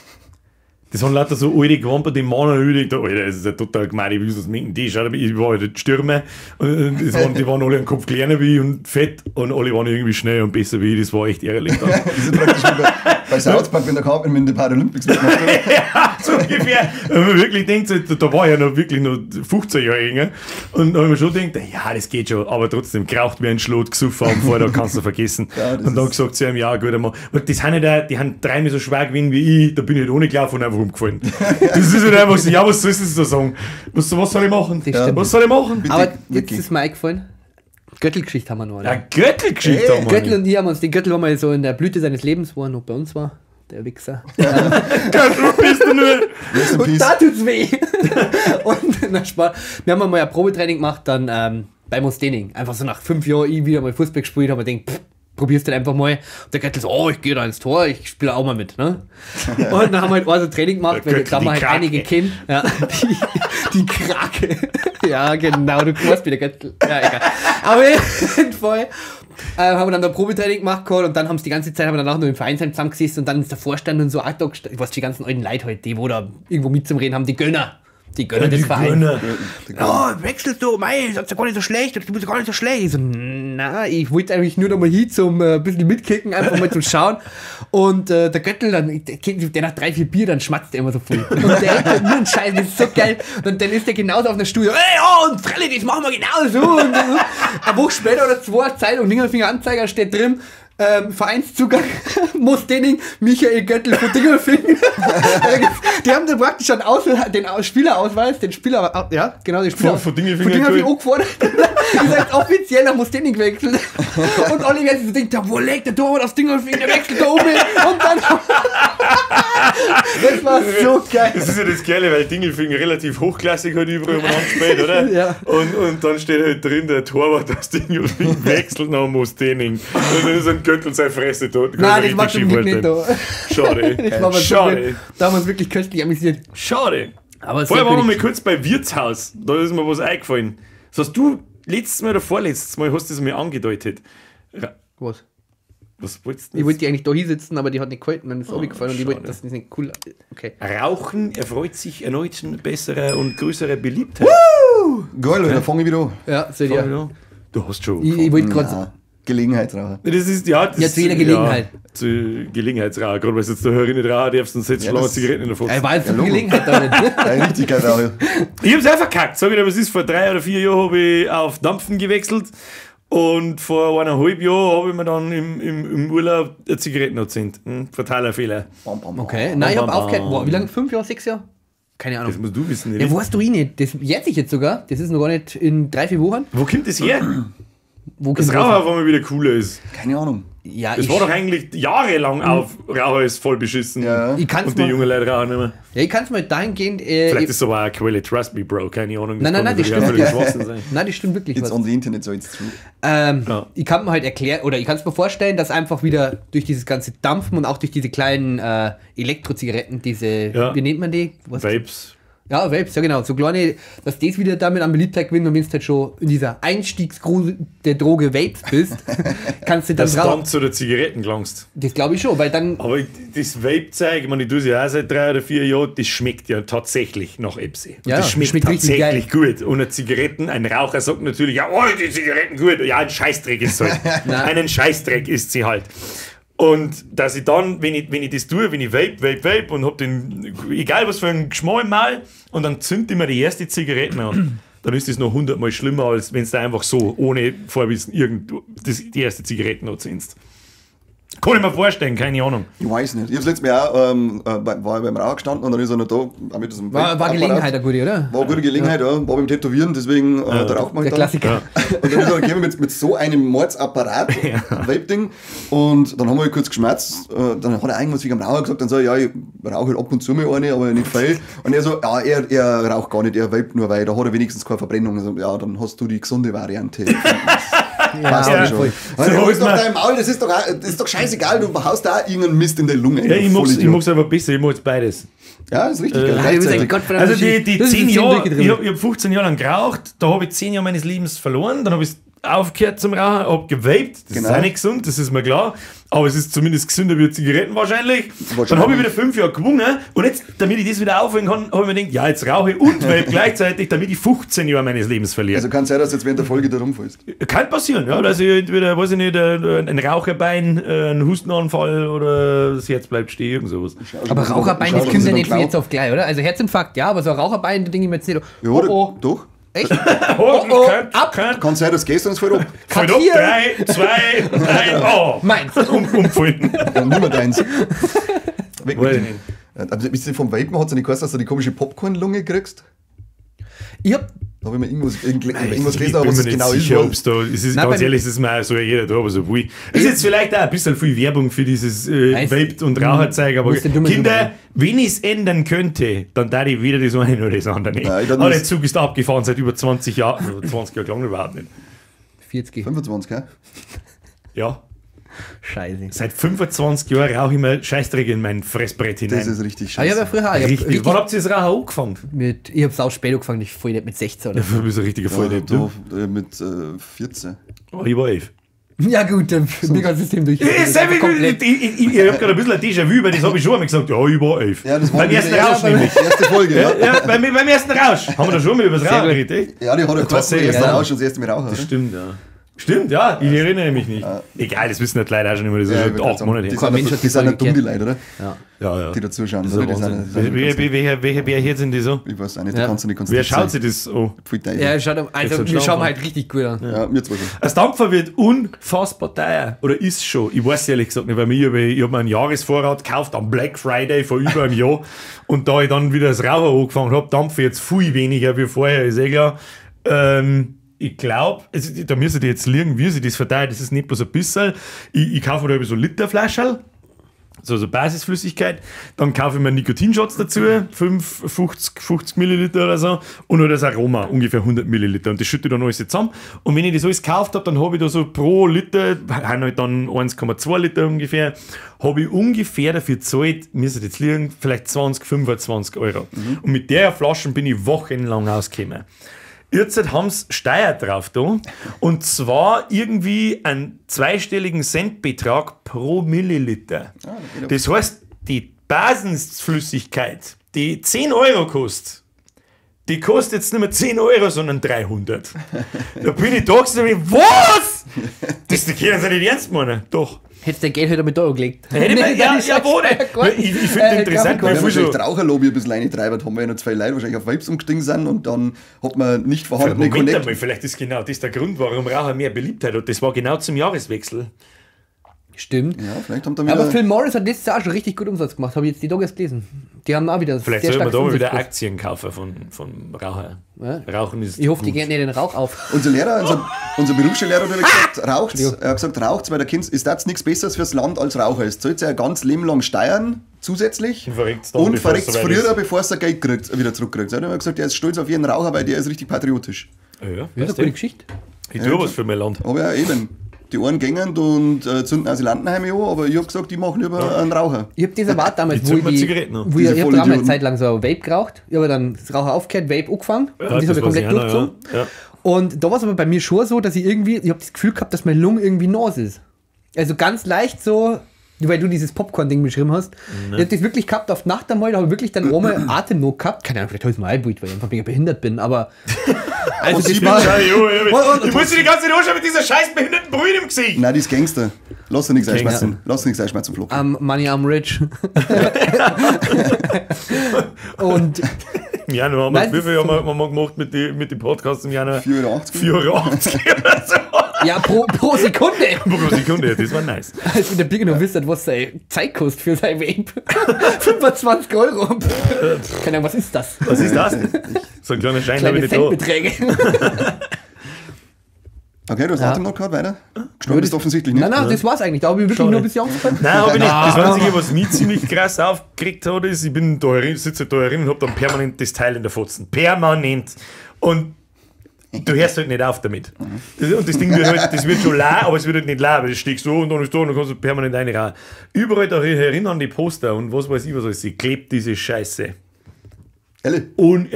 Das haben lauter so alte Gewamper, die Männer, und ich Alter, das ist ja total gemein, ich will das mit dem Tisch. Ich war halt Stürmer und die waren alle am Kopf kleiner wie ich und fett und alle waren irgendwie schnell und besser wie ich. Das war echt ärgerlich. Dann. Das ist praktisch wie bei South Park, wenn der Cartman mit den Paralympics mitmacht. Ja, so ungefähr. Wenn man wirklich denkt, da war ich ja noch wirklich noch 15 Jahre jünger. Und da habe ich mir schon gedacht, ja, das geht schon, aber trotzdem, geraucht wie ein Schlot, gesoffen am Vortag, kannst du vergessen. Ja, und dann gesagt zu ihm, ja, gut, einmal. Und das sind halt auch, die haben dreimal so schwer gewesen wie ich, da bin ich halt ohne gelaufen und einfach umgefallen. Das ist halt einfach so, ja, was sollst du da sagen? Was soll ich machen? Ja. Was soll ich machen? Bitte, aber jetzt wirklich. ist mir eingefallen, Göttel-Geschichte haben wir noch. Ja, Göttel-Geschichte haben wir. Göttel und ich haben uns, den Göttel war mal so in der Blüte seines Lebens, wo er noch bei uns war. Der Wichser. Göttel, bist du nur. Und da tut's weh. Und na, Spaß. Wir haben einmal ein Probetraining gemacht, dann bei Mostening. Einfach so nach 5 Jahren ich wieder mal Fußball gespielt, haben wir gedacht, probierst du das einfach mal. Und der Göttel so, oh, ich gehe da ins Tor, ich spiele auch mal mit. Ne? Und dann haben wir halt auch so Training gemacht, weil da haben wir halt einige kennen. Ja, die Krake. Ja, genau, du weißt wie der Göttel. Ja, egal. Aber jeden Fall haben wir dann da Probetraining gemacht und dann haben sie die ganze Zeit haben wir danach nur im Vereinsheim zusammengesessen und dann ist der Vorstand und so auch da gestanden. Ich weiß, die ganzen alten Leute halt, die wo da irgendwo mit zum Reden haben, die Gönner. Die Gönner des Vereins. Oh, wechselst du? Mei, das ist ja gar nicht so schlecht, du bist ja gar nicht so schlecht. Ich so, na, ich wollte eigentlich nur noch mal hin zum bisschen mitkicken, einfach mal zum Schauen. Und der Göttel, dann, der nach 3, 4 Bier, dann schmatzt er immer so voll. Und der redet nur einen Scheiß, das ist so geil. Und dann ist der genauso auf der Studio. Ey, oh, und Frelli, das machen wir genauso. Und eine Woche später oder 2, Zeitung, Dingelfinger Anzeiger steht drin. Vereinszugang, Mostening, Michael Göttel von Dingelfingen. Die haben dann praktisch den Spielerausweis, den Spieler, ja, genau, den Spieler von Dingelfingen angefordert. Ihr seid offiziell nach Mostening gewechselt. Und alle werden sich so denken, wo legt der Torwart das Dingolfing, der wechselt da oben. Und dann. Das war so geil. Das ist ja das Geile, weil Dingolfing relativ hochklassig halt überall umeinander spielt, oder? Ja. Und dann steht halt drin, der Torwart aus Dingolfing wechselt nach Mostening. Und dann ist ein Göttl seine Fresse tot. Nein, das war zum Glück nicht da. Schade. Das war aber so Schade. gut. Da haben wir uns wirklich köstlich amüsiert. Schade. Aber Vorher sehr waren wir gut. mal kurz bei Wirtshaus. Da ist mir was eingefallen. Das hast du letztes Mal oder vorletztes Mal hast du es mir angedeutet. Was? Was wolltest du Ich denn wollte die eigentlich da hinsitzen, aber die hat nicht gehalten, dann ist es runtergefallen und ich wollte, schade. das ist nicht cool. Okay. Rauchen erfreut sich erneut besserer und größerer Beliebtheit. Geil, dann fange ich wieder an. Ja, seht ihr. Du hast schon. Ich wollte gerade. Ja, Gelegenheitsraucher. Das ist, ja, das Ja, zu jeder Gelegenheit. Ja, zu Gelegenheitsraucher. Gerade weil du jetzt der Hörer nicht rauchen darfst und setzt Ja, schon lange das- Zigaretten in der Fox. Er war jetzt Ja, eine Logo. Gelegenheit da nicht. Ja, richtig geil Raucher. Ich hab's auch verkackt. Sag ich dir, was ist. Vor 3 oder 4 Jahren habe ich auf Dampfen gewechselt. Und vor 1,5 Jahren habe ich mir dann im Urlaub eine Zigaretten angezündet. Fataler Fehler. Bam, bam, bam. Okay, nein, ich Bam, hab bam, aufgehört. bam. Boah, wie lange? 5 Jahre, 6 Jahre? Keine Ahnung. Das musst du wissen. Ja, Nicht? wo hast du ihn nicht? Das jährt sich jetzt sogar. Das ist noch gar nicht in 3, 4 Wochen. Wo kommt das her? Wo Das kommt Rauchen auf einmal wieder cooler ist. Keine Ahnung. Ja, Das ich, war doch eigentlich jahrelang auf Raucher ist voll beschissen. Ja. ich kann's Und die mal, jungen Leute rauchen nicht mehr. ja, ich kann's mal dahingehend. Vielleicht Ich, ist es aber auch eine Quelle, trust me, Bro, keine Ahnung. Nein, nein, kann nein, das natürlich auch stimmt. völlig Schwachsinn sein. nein, das stimmt wirklich. It's Was. on the Internet, so it's true. Ja. Ich kann mir halt erklären, oder ich kann es mir vorstellen, dass einfach wieder durch dieses ganze Dampfen und auch durch diese kleinen Elektrozigaretten, diese, Ja. wie nennt man die? Was? Vapes. Ja, Vapes, ja genau. So kleine, dass das wieder damit an Beliebtheit gewinnt und wenn du halt schon in dieser Einstiegsgrose der Droge Vapes bist, kannst du dann Dass du drauf. dann zu der Zigaretten gelangst. Das glaube ich schon, weil dann. Aber das Vape-Zeug, ich meine, ich tue es ja auch seit 3 oder 4 Jahren, das schmeckt ja tatsächlich nach Epsi. Und Ja, das schmeckt, schmeckt richtig tatsächlich gut. Und eine Zigaretten, ein Raucher sagt natürlich, ja, oh, die Zigaretten gut. Ja, ein Scheißdreck ist halt. Einen Scheißdreck ist sie halt. Und dass ich dann, wenn ich das tue, wenn ich vape, vape, vape und hab den, egal was für einen Geschmack im Maul, und dann zünd ich mir die erste Zigarette an, dann ist das noch 100-mal schlimmer, als wenn du einfach so, ohne Vorwissen, die erste Zigarette noch zündest. Kann ich mir vorstellen, keine Ahnung. Ich weiß nicht. Ich hab's letztes Mal auch, war ich beim Raucher gestanden und dann ist er noch da. Auch mit diesem War Vape-Apparat. Gelegenheit eine gute, oder? War eine gute Gelegenheit, ja. War beim Tätowieren, deswegen da raucht man Der halt dann. Klassiker. Und dann ist er gekommen mit so einem Mordsapparat, Vape-Ding. Und dann haben wir kurz geschmerzt. Dann hat er irgendwas wegen dem Raucher gesagt. Dann so, ja, ich rauche halt ab und zu mal eine, aber nicht viel. Und er so, ja, er raucht gar nicht, er vapet nur, weil da hat er wenigstens keine Verbrennung. Also, ja, dann hast du die gesunde Variante. Passt ja. ja, schon. So Also, ist halt doch man- dein Maul, das ist doch, das ist doch scheißegal, du haust da irgendeinen Mist in die Lunge. Ja, ich du mag's, ich Vollidiot. mag's aber besser, ich mag jetzt beides. Ja, ist richtig. geil, Ja, du bist ein gleichzeitig. Gottverdammt Also die das ist 10 ein Jahre, durchgetrieben. ich hab 15 Jahre lang geraucht, da habe ich 10 Jahre meines Lebens verloren, dann habe ich aufgehört zum Rauchen, hab gewaped, das Genau. ist auch nicht gesund, das ist mir klar, aber es ist zumindest gesünder wie Zigaretten wahrscheinlich. Dann Wahrscheinlich. habe ich wieder 5 Jahre gewungen und jetzt, damit ich das wieder aufhören kann, habe ich mir gedacht, ja, jetzt rauche ich und vape gleichzeitig, damit ich 15 Jahre meines Lebens verliere. Also kann sein, dass du jetzt während der Folge da rumfällst. Kann passieren, ja, dass ich entweder, weiß ich nicht, ein Raucherbein, ein Hustenanfall oder das Herz bleibt stehen, irgend sowas. Aber Raucherbein, Schau, das dass kommt ich ja dann nicht von klau. jetzt auf gleich, oder? Also Herzinfarkt, ja, aber so ein Raucherbein, da denke ich mir jetzt nicht. Ja, oh, oh. doch. Echt? Oh, oh, könnt, ab. könnt. Kann sein, dass gestern es fällt ab. Fällt ab, Kapier. 3, 2, 1, oh. Meins. Umfallen. Ja, niemand eins. Weg Weiß mit ich dem. nicht. Aber wisst ihr, vom Vapen hat es ja nicht geheißen, dass du die komische Popcorn-Lunge kriegst? Ich hab Da habe ich mir irgendwas gelesen, Ich aber bin was mir es nicht genau ist. sicher, weiß- ob's da, es ist Nein, ganz beim- ehrlich, es ist mir so jeder da, was er will. Ist jetzt vielleicht auch ein bisschen viel Werbung für dieses Nein, Vaped und Raucherzeug, aber Musst du dummer Kinder, drüber wenn ich es ändern könnte, dann darf ich weder das eine noch das andere nicht. Nein, dann Aber der ist- Zug ist abgefahren seit über 20 Jahren. 20 Jahre lang überhaupt nicht. 40. 25, gell? Ja, Scheiße. seit 25 Jahren rauche ich mir Scheißdreck in mein Fressbrett hinein. Das ist richtig Ah, ich scheiße. hab ja früher auch. Ich hab richtig. richtig Wann habt ihr das Rauchen angefangen? mit, ich hab's auch spät angefangen, ich voll nicht mit 16 oder so. Du bist ein richtiger ja, Volldepp, du. da, mit 14. Oh, ich war 11. Ja gut, dann mir ganzes System durch. Ich, ich hab gerade ein bisschen ein Déjà-vu, weil das habe ich schon einmal gesagt. Ja, ich war 11. Ja, das war beim die ersten erste- Rausch nämlich. Erste Folge, ja. Ja, beim ersten Rausch. Haben wir da schon mal über das Rauchen gut. geredet, echt? Ja, die hat ja geheißen, Tatsächlich, erster ja. Rausch und das erste Mal Raucher. oder? Stimmt, ja. Stimmt, ja, ich erinnere mich nicht. Egal, das wissen nicht leider auch schon immer, das ist Ja, ich schon würd grad 8 sagen, Monate Die her. sind, Mensch nicht- hat die die sind nicht Folge dumm, die Leute, oder? Ja. Ja, ja. Die da zuschauen. Das ist oder? ja Die sind, Wahnsinn. die sind Wer, nicht wer, wer, wer, wer hier sind die so? Ich weiß auch nicht, Ja. da kannst du nicht Wer konzentriert schaut sein. sich das an? Pfui Teufel. Ja, schaut, also Jetzt wir schon schauen schauen. halt richtig gut an. Ja, mir zwei schon. Ein Dampfer wird unfassbar teuer. Oder ist schon. Ich weiß ehrlich gesagt nicht, weil mir, ich hab mir einen Jahresvorrat gekauft am Black Friday vor über einem Jahr. Und da ich dann wieder das Rauchen angefangen habe, dampfe ich jetzt viel weniger wie vorher, ist eh klar. ich glaube, also, da müssen die jetzt liegen, wie sie das verteilt, das ist nicht bloß ein bisschen. Ich kaufe mir da so Literflaschel, so Basisflüssigkeit, dann kaufe ich mir Nikotinshots dazu, 50 Milliliter oder so, und nur das Aroma, ungefähr 100 Milliliter. Und das schütte ich dann alles zusammen. Und wenn ich das alles gekauft habe, dann habe ich da so pro Liter, halt dann 1,2 Liter ungefähr, habe ich ungefähr dafür gezahlt, müsste jetzt liegen, vielleicht 20, 25 Euro. Mhm. Und mit der Flasche bin ich wochenlang ausgekommen. Jetzt haben sie Steuer drauf da, und zwar irgendwie einen zweistelligen Centbetrag pro Milliliter. Das heißt, die Basisflüssigkeit, die 10 Euro kostet, die kostet jetzt nicht mehr 10 Euro, sondern 300. Da bin ich da gesessen und bin, was? Das können sie nicht ernst meinen. Doch. Hättest du dein Geld heute mit Euro gelegt? Hätte ich ja, jawohl. Ich finde interessant, weil wahrscheinlich die Raucherlobby ein bisschen reintreibt, haben wir ja noch zwei Leute wahrscheinlich auf Vapes umgestiegen sind und dann hat man nicht vorhandene Connect. Einmal, vielleicht ist genau das der Grund, warum Raucher mehr Beliebtheit hat. Das war genau zum Jahreswechsel. Stimmt. Ja, vielleicht haben da wieder aber Phil Morris hat letztes Jahr schon richtig gut Umsatz gemacht, habe ich jetzt die Tage erst gelesen. Die haben auch wieder vielleicht soll man da mal wieder Aktien kaufen von Raucher. Ja. Rauchen ist ich hoffe, gut. Die gehen nicht den Rauch auf. Unser Lehrer, unser Berufsschullehrer hat gesagt, raucht's. Er hat gesagt, raucht's, weil der Kind ist das nichts Besseres fürs Land als Raucher. Es zahlt ja ein ganz Leben lang Steuern zusätzlich und verreckt früher, bevor es sein Geld kriegt, wieder zurückkriegt. Er hat gesagt, er ist stolz auf jeden Raucher, weil der ist richtig patriotisch. Ja, das ist eine gute Geschichte. Ich tue was für mein Land. Aber ja, eben. Die einen gängen und zünden Asylantenheime an, aber ich hab gesagt, die machen lieber einen Raucher. Ich hab das erwartet damals, wo ich hab da eine Zeit lang so Vape geraucht. Ich habe dann das Raucher aufgehört, Vape angefangen, ja, und das habe ich komplett durchgezogen. Ja. Ja. Und da war es aber bei mir schon so, dass ich irgendwie, ich hab das Gefühl gehabt, dass meine Lunge irgendwie nass ist. Also ganz leicht so, weil du dieses Popcorn-Ding beschrieben hast. Ne. Ich hab das wirklich gehabt auf Nacht einmal, da habe ich wirklich dann einmal Atemnot gehabt. Keine Ahnung, vielleicht habe ich es mal eingebaut, weil ich einfach mega behindert bin, aber. Also das war, ich muss die ganze Zeit anschauen mit dieser scheiß behinderten Brühe im Gesicht. Nein, die ist Gangster. Lass dir nichts einschmerzen. Lass dir nichts einschmerzen, Flo. I'm money, I'm rich. Und im Januar haben wir, wie viel haben wir gemacht mit den Podcasts im Januar? 4,80 Euro. 4,80 Euro oder so. Ja, pro Sekunde. Pro Sekunde, das war nice. Als wenn der Bigger noch wisst, was seine Zeit kostet für sein Vape. 25 Euro. Keine Ahnung, was ist das? Was ist das? So ein kleiner Schein habe ich nicht da. Beträge. Okay, du hast Atem noch gehabt, weiter? Gestorben bist du offensichtlich nicht. Nein, das war's eigentlich. Da habe ich wirklich nur ein bisschen Angst gehabt. Nein, habe ich nicht. Das Einzige, was mich ziemlich krass aufgeregt hat, ist, ich bin da, sitze da herin und habe dann permanent das Teil in der Fotzen. Permanent. Und du hörst halt nicht auf damit. Und das Ding wird halt, das wird schon leer, aber es wird halt nicht leer, weil das steckst so und dann ist da und dann kannst du permanent reinrauen. Überall da herin an die Poster und was weiß ich was alles, sie klebt diese Scheiße. Ehrlich? Und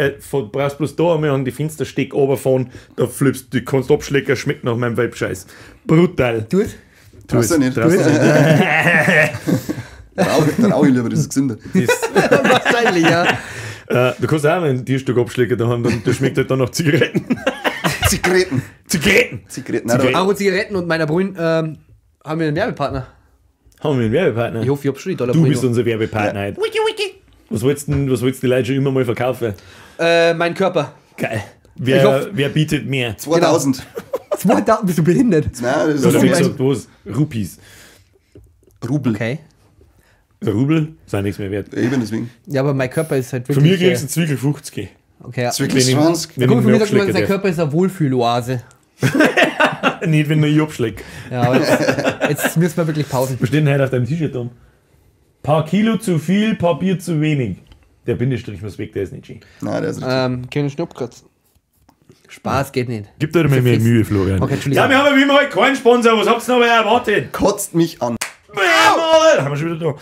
brauchst bloß da einmal an die Fenstersteck runterfahren, da flippst du, kannst abschlecken, schmeckt nach meinem Vape-Scheiß. Brutal. Tu es? Traust du nicht. Traust du nicht. Da rauche ich lieber, das ist gesünder. Wahrscheinlich, ja. Du kannst auch mal ein Tierstück abschlecken daheim, der schmeckt halt dann nach Zigaretten. Zigaretten. Zigaretten. Zigaretten. Auch Zigaretten und meiner Brühen haben wir einen Werbepartner. Haben wir einen Werbepartner? Ich hoffe, ich hab schon die Dollar. Du bist unser Werbepartner. Ja. Wiki, wiki. Was willst du die Leute schon immer mal verkaufen? Mein Körper. Geil. Wer bietet mehr? 2000. Genau. 2000? Bist du behindert? Nein, das ist ist gesagt, was? Rupees. Rubel. Okay. Der Rubel ist auch nichts mehr wert. Eben deswegen. Ja, aber mein Körper ist halt wirklich. Von mir kriegst du einen Zwickel 50. Okay, ja. Zwickel 20. Wenn Guck, von mir sagt man, sein Körper ist eine Wohlfühloase. Nicht, wenn nur ich abschläg. Ja, aber jetzt müssen wir wirklich pausen. Was steht denn heute auf deinem T-Shirt um? Paar Kilo zu viel, paar Bier zu wenig. Der Bindestrich muss weg, der ist nicht schön. Nein, der ist richtig. Keine Schnupfkratz. Spaß geht nicht. Gib dir mal mehr Mühe, Florian. Okay, Entschuldigung. Ja, wir haben ja wie immer heute keinen Sponsor. Was habt ihr noch erwartet? Kotzt mich an. Haben wir schon wieder da.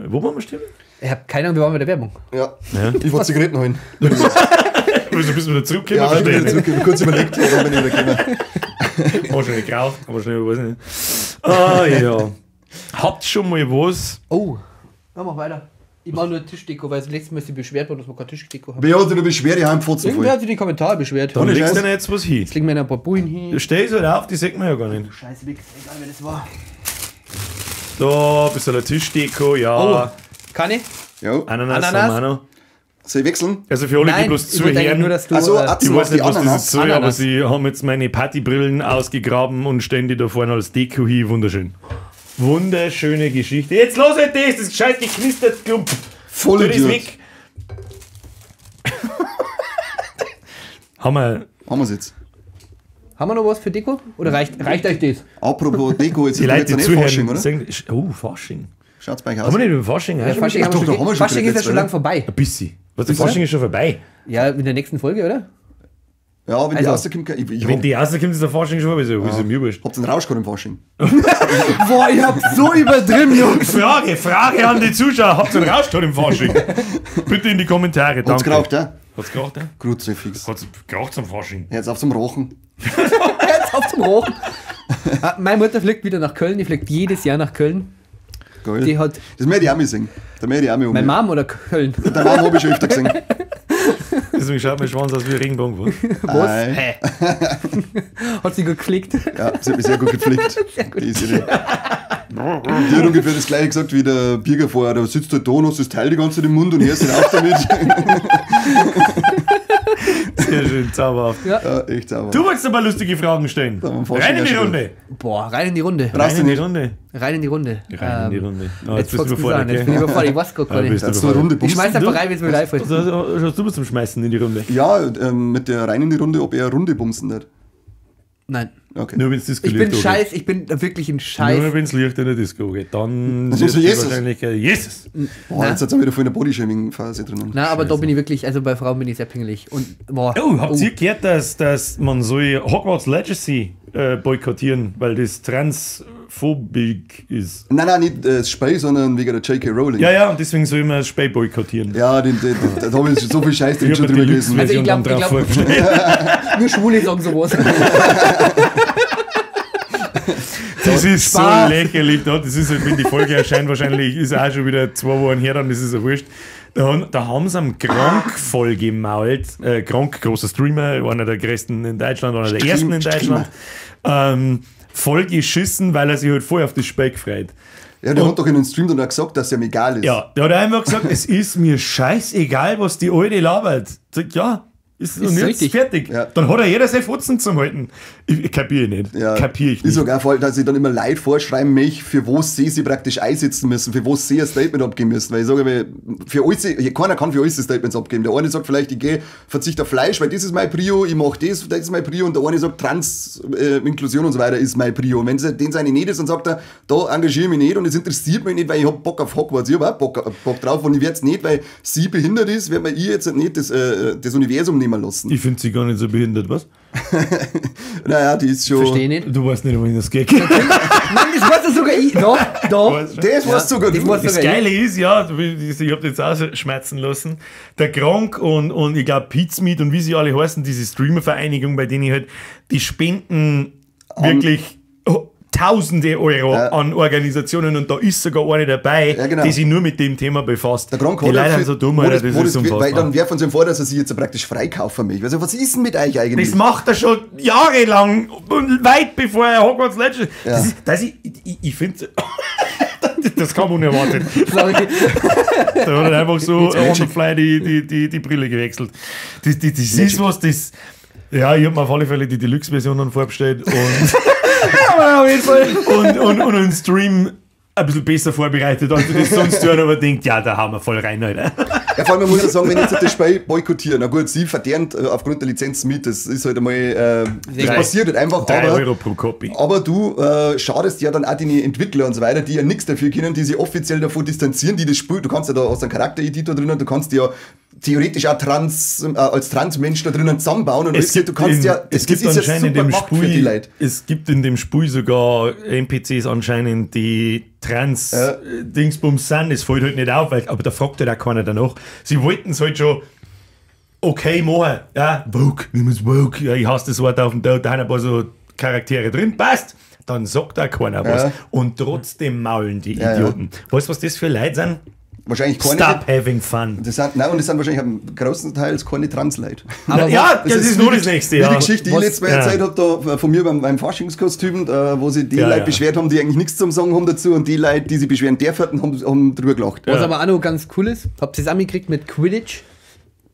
Wo waren wir stehen? Ich hab keine Ahnung, wir waren bei der Werbung. Ja. Ich wollte Zigaretten holen. Wieso bist du wieder zurückgekommen? Ja, ich bin wieder zurückgekommen. Kurz überlegt, warum bin ich wieder gekommen. Haben wir schon nicht geraucht, haben wir schon, weiß nicht. Ah, ja. Habt schon mal was? Oh, ja, mach weiter. Ich mache nur Tischdeko, weil das letzte Mal sie beschwert worden, dass wir keine Tischdeko haben. Wer hat sich da beschwert? Ich habe Pfotzen voll. Irgendwer hat sich die Kommentare beschwert. Dann legst du denn jetzt was hin. Jetzt legen wir ein paar Bullen hin. Stell es halt auf, die sieht man ja gar nicht. Scheiße, egal wer das war. Da, ein bisschen Tischdeko, ja. Oh, kann ich? Ja. Ananas, Ananas. haben wir auch noch. Soll ich wechseln? Also für alle, Nein, die bloß ich wollte eigentlich zuhören. nur, dass du, Ach so, ich Atzen weiß macht die nicht, was das Ananas. jetzt soll, aber Ananas. sie haben jetzt meine Partybrillen ausgegraben und stellen die da vorne als Deko hin. Wunderschön. Wunderschöne Geschichte. Jetzt los halt das, das scheiß geknistert Klump. Voll Tu das Idiot. weg. Haben wir Haben wir's jetzt. Haben wir noch was für Deko? Oder reicht euch das? Apropos Deko, jetzt Die ist Leute, jetzt die nicht zuhören, Fasching, oder? sagen, oh, Fasching. Schaut's bei euch aus. Haben wir nicht über Fasching? Ja, Fasching, Ach doch, da haben wir schon Fasching ist ja geredet, schon oder? lang vorbei. Ein bisschen. Was, der Fasching ist schon vorbei. Ja, in der nächsten Folge, oder? Ja, wenn die Also- rauskommt, ich Wenn die rauskommt, ist der Fasching schon vorbei. So, ist ja mir wurscht. hab's einen Rausch gehabt im Fasching. Boah, ich hab so übertrieben, Jungs. Frage an die Zuschauer. Habt ihr einen Rausch gehabt im Fasching? Bitte in die Kommentare. Hat's Danke. geraucht, ja? Hat's geraucht, ja? Kruzifix. Hat's geraucht zum Fasching? Jetzt auf zum Rochen. Jetzt auf zum Rochen. Ah, meine Mutter fliegt wieder nach Köln. Die fliegt jedes Jahr nach Köln. Geil. Die hat Das möchte ich auch mal sehen. Da möchte ich auch mal um. meine Mom oder Köln? Der Mom habe ich schon öfter gesehen. Deswegen schaut mein Schwanz aus wie ein Regenbogen. Was? Was? Ei. Hä? Hat sie gut gepflegt? Ja, sie hat mich sehr gut gepflegt. Sehr gut. Die, ist ihre. Die hat ungefähr das gleiche gesagt wie der Birger vorher. Da sitzt halt da und hast das Teil die ganze Zeit im Mund und hörst nicht auf damit. Sehr schön, zauberhaft. Ja. Ja, echt sauber. Du wolltest aber lustige Fragen stellen. haben wir Fasching Rein in die ja schon Runde. Boah, rein in die Runde. Brauchst Rein du in die nicht. Runde. Rein in die Runde. Rein in die Runde. Oh, Jetzt jetzt bist du fragst du mich an. überfordert, Jetzt bin ich gell? überfordert. Ich weiß gar Ja, nicht. bist du Jetzt nur eine Runde Ich bumsen. schmeiß einfach rein, wenn es mir live ist. Also, hast du was zum Schmeißen in die Runde? Ja, mit der rein in die Runde, ob er Runde bumsen nicht. Nein. Okay. Nur wenn es Disco Ich bin scheiß, ich bin wirklich ein Scheiß. Nur wenn es Licht in der Disco geht, dann Das ist wird die Jesus. Wahrscheinlichkeit. Jesus! Boah, jetzt hat's auch wieder voll in der Bodyshaming-Phase drinnen. Na, aber da bin ich wirklich, also bei Frauen bin ich sehr pingelig. Und boah. Oh, habt ihr gehört, dass man soll Hogwarts Legacy boykottieren, weil das transphobic ist? Nein, nein, nicht das Spiel, sondern wegen der J.K. Rowling. Ja, ja, und deswegen soll man das Spiel boykottieren. Ja, da habe ich schon so viel Scheiß drin Ich schon hab mir drüber die gelesen. Also ich Deluxe-Version glaub- dann ich drauf glaub- vorgestellt. Nur Schwule sagen sowas. Das ist Spaß. so lächerlich. Da. Das ist halt, wenn die Folge erscheint, wahrscheinlich ist auch schon wieder 2 Wochen her, dann ist es ja wurscht. Da haben sie am Gronkh voll gemault. Gronkh, großer Streamer, einer der größten in Deutschland, einer der ersten in Deutschland. Voll geschissen, weil er sich halt voll auf das Speck freut. Ja, der hat doch in den Stream dann auch gesagt, dass es ihm egal ist. Ja, der hat einfach gesagt, es ist mir scheißegal, was die Alte labert. Sag, ja, ist, und jetzt richtig. fertig. Ja. Dann hat er jeder seine Fotzen zum Halten. Ich kapiere nicht. Ja. Kapier ich nicht. Ist sogar voll, dass ich dann immer Leute vorschreiben möchte, für wo sie sich praktisch einsetzen müssen, für wo sie ein Statement abgeben müssen. Weil ich sage immer, für alles, keiner kann für alles Statements abgeben. Der eine sagt vielleicht, ich gehe, verzichte auf Fleisch, weil das ist mein Prio, ich mache das, das ist mein Prio. Und der eine sagt, Trans, Inklusion und so weiter ist mein Prio. Und wenn sie den seine nicht ist, dann sagt er, da engagiere ich mich nicht und es interessiert mich nicht, weil ich hab Bock auf Hogwarts, ich hab auch Bock drauf und ich werde es nicht, weil sie behindert ist, werde mir ich jetzt nicht das Universum nehmen lassen. Ich finde sie gar nicht so behindert, was? Naja, die ist schon. Verstehe nicht. Du weißt nicht, wohin das geht. Mann, das weiß ja sogar ich. Doch, doch. Das war's sogar das du. war's Das sogar ich. Geile ist, ja, ich hab das jetzt auch so schmerzen lassen, der Gronkh und ich glaube Pizmeet und wie sie alle heißen, diese Streamer-Vereinigung, bei denen ich halt, die spenden wirklich Tausende Euro Ja. an Organisationen und da ist sogar eine dabei, Ja, genau. die sich nur mit dem Thema befasst. Der Gronkh die hat Leute ja sind so dumm, wo Alter, das, das wo ist das, weil unfassbar. dann werfen sie ihm vor, dass er sich jetzt praktisch freikaufen möchte. Also, was ist denn mit euch eigentlich? Das macht er schon jahrelang und weit bevor er Hogwarts Legends. Ja. Das ist, das ist, ich finde, das kam unerwartet. Sorry. Da hat er einfach so on the fly die Brille gewechselt. Das ist was, das. Ja, ich hab mir auf alle Fälle die Deluxe-Version dann vorbestellt und, Aber auf jeden Fall. und einen Stream ein bisschen besser vorbereitet, als ich das sonst tun, aber denkt, ja, da hauen wir voll rein, Alter. Ja, vor allem, man muss ja sagen, wenn jetzt das Spiel boykottieren, na gut, sie verdient aufgrund der Lizenz mit, das ist halt einmal, das Drei. passiert halt einfach, 3 aber, Euro pro Copy. aber du schadest ja dann auch den Entwickler und so weiter, die ja nichts dafür können, die sich offiziell davon distanzieren, die das Spiel, du kannst ja da aus einem Charaktereditor drinnen, du kannst ja theoretisch auch als Transmensch da drinnen zusammenbauen und Es alles, du gibt, kannst in, ja, es gibt das ist ja anscheinend super im gemacht für die Spiel, Leute. es gibt in dem Spiel sogar NPCs anscheinend, die trans Ja. Dingsbums sind. Es fällt halt nicht auf, weil, aber da fragt halt auch keiner danach. Sie wollten es halt schon okay machen. Ja, woke, nimm es woke. Ja, ich hasse das Wort auf dem Tod, da sind ein paar so Charaktere drin, passt. Dann sagt auch keiner was. Ja. Und trotzdem maulen die Ja, ja. Idioten. Weißt du, was das für Leute sind? Wahrscheinlich keine. Stop having fun. Das sind, nein, und das sind wahrscheinlich am großen Teil keine Trans-Leute. Aber ja, das ist nur das Nächste. Wie Ja. die Geschichte, die ich Was- letztes Mal ja. erzählt habe, da von mir beim Faschingskostüm, wo sich die Ja, Leute ja. beschwert haben, die eigentlich nichts zum Sagen haben dazu und die Leute, die sich beschweren dürfen, haben drüber gelacht. Was aber auch noch ganz cool ist, habt ihr es auch mitgekriegt mit Quidditch?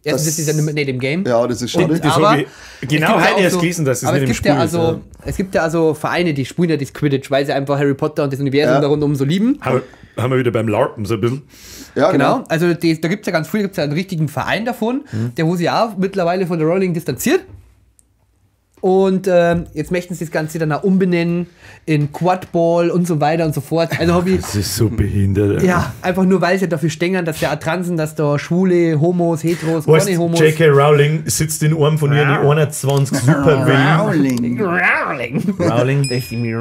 Erstens Das- ist es ja nicht im Game. Ja, das ist schade. Und, Das aber hab ich genau es gibt ja heute auch erst so- gelesen, dass es aber nicht es im gibt ja Spiel ist, also, ja. Es gibt ja also Vereine, die spielen ja das Quidditch, weil sie einfach Harry Potter und das Universum Ja. da rundum so lieben. Haben wir wieder beim LARPen so ein bisschen. Ja, Genau, also die, da gibt es ja ganz viel, gibt es ja einen richtigen Verein davon, der wo sich auch mittlerweile von der Rowling distanziert. Und jetzt möchten sie das Ganze dann auch umbenennen in Quadball und so weiter und so fort. Also hab ich, Das ist so behindert. ja, einfach nur, weil sie dafür stängern, dass ja auch Transen, dass da Schwule, Homos, Heteros, Weißt, keine Homos. J.K. Rowling sitzt in einem von ihren 21 Superwillen. Rowling. Rowling. Rowling. Das ist die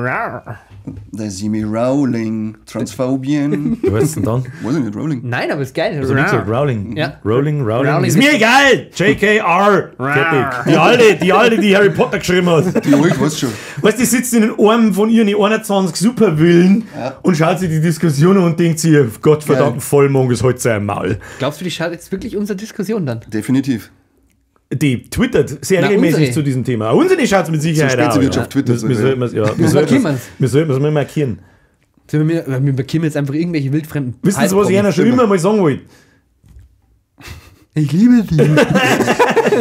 Da see me Rowling. Transphobien. Was ist denn dann? Weiß ich nicht, Rowling. Nein, aber ist geil. Also wie gesagt, Rowling. Ja. Rowling, Rowling. Rowling Ist mir egal! J.K.R. Fertig. Die alte, die Harry Potter geschrieben hat. Die Alt, weißt schon. Weißt du, die sitzt in den Armen von ihren 21 Superwillen und schaut sich die Diskussion an und denkt sich, Gottverdammten Vollmond ist heute sein Maul. Glaubst du, die schaut jetzt wirklich unsere Diskussion dann? Definitiv. Die twittert sehr Na, regelmäßig unsere. zu diesem Thema. Unsere schaut mit Sicherheit So auch. Spezi-Wirtschaft twittert Wir sogar. sollten es ja, wir markieren wir's. wir sollten es mal markieren. Sollen Wir, wir markieren jetzt einfach irgendwelche wildfremden. Wissen Sie, was ich einer schon immer mal sagen wollte? Ich liebe dich.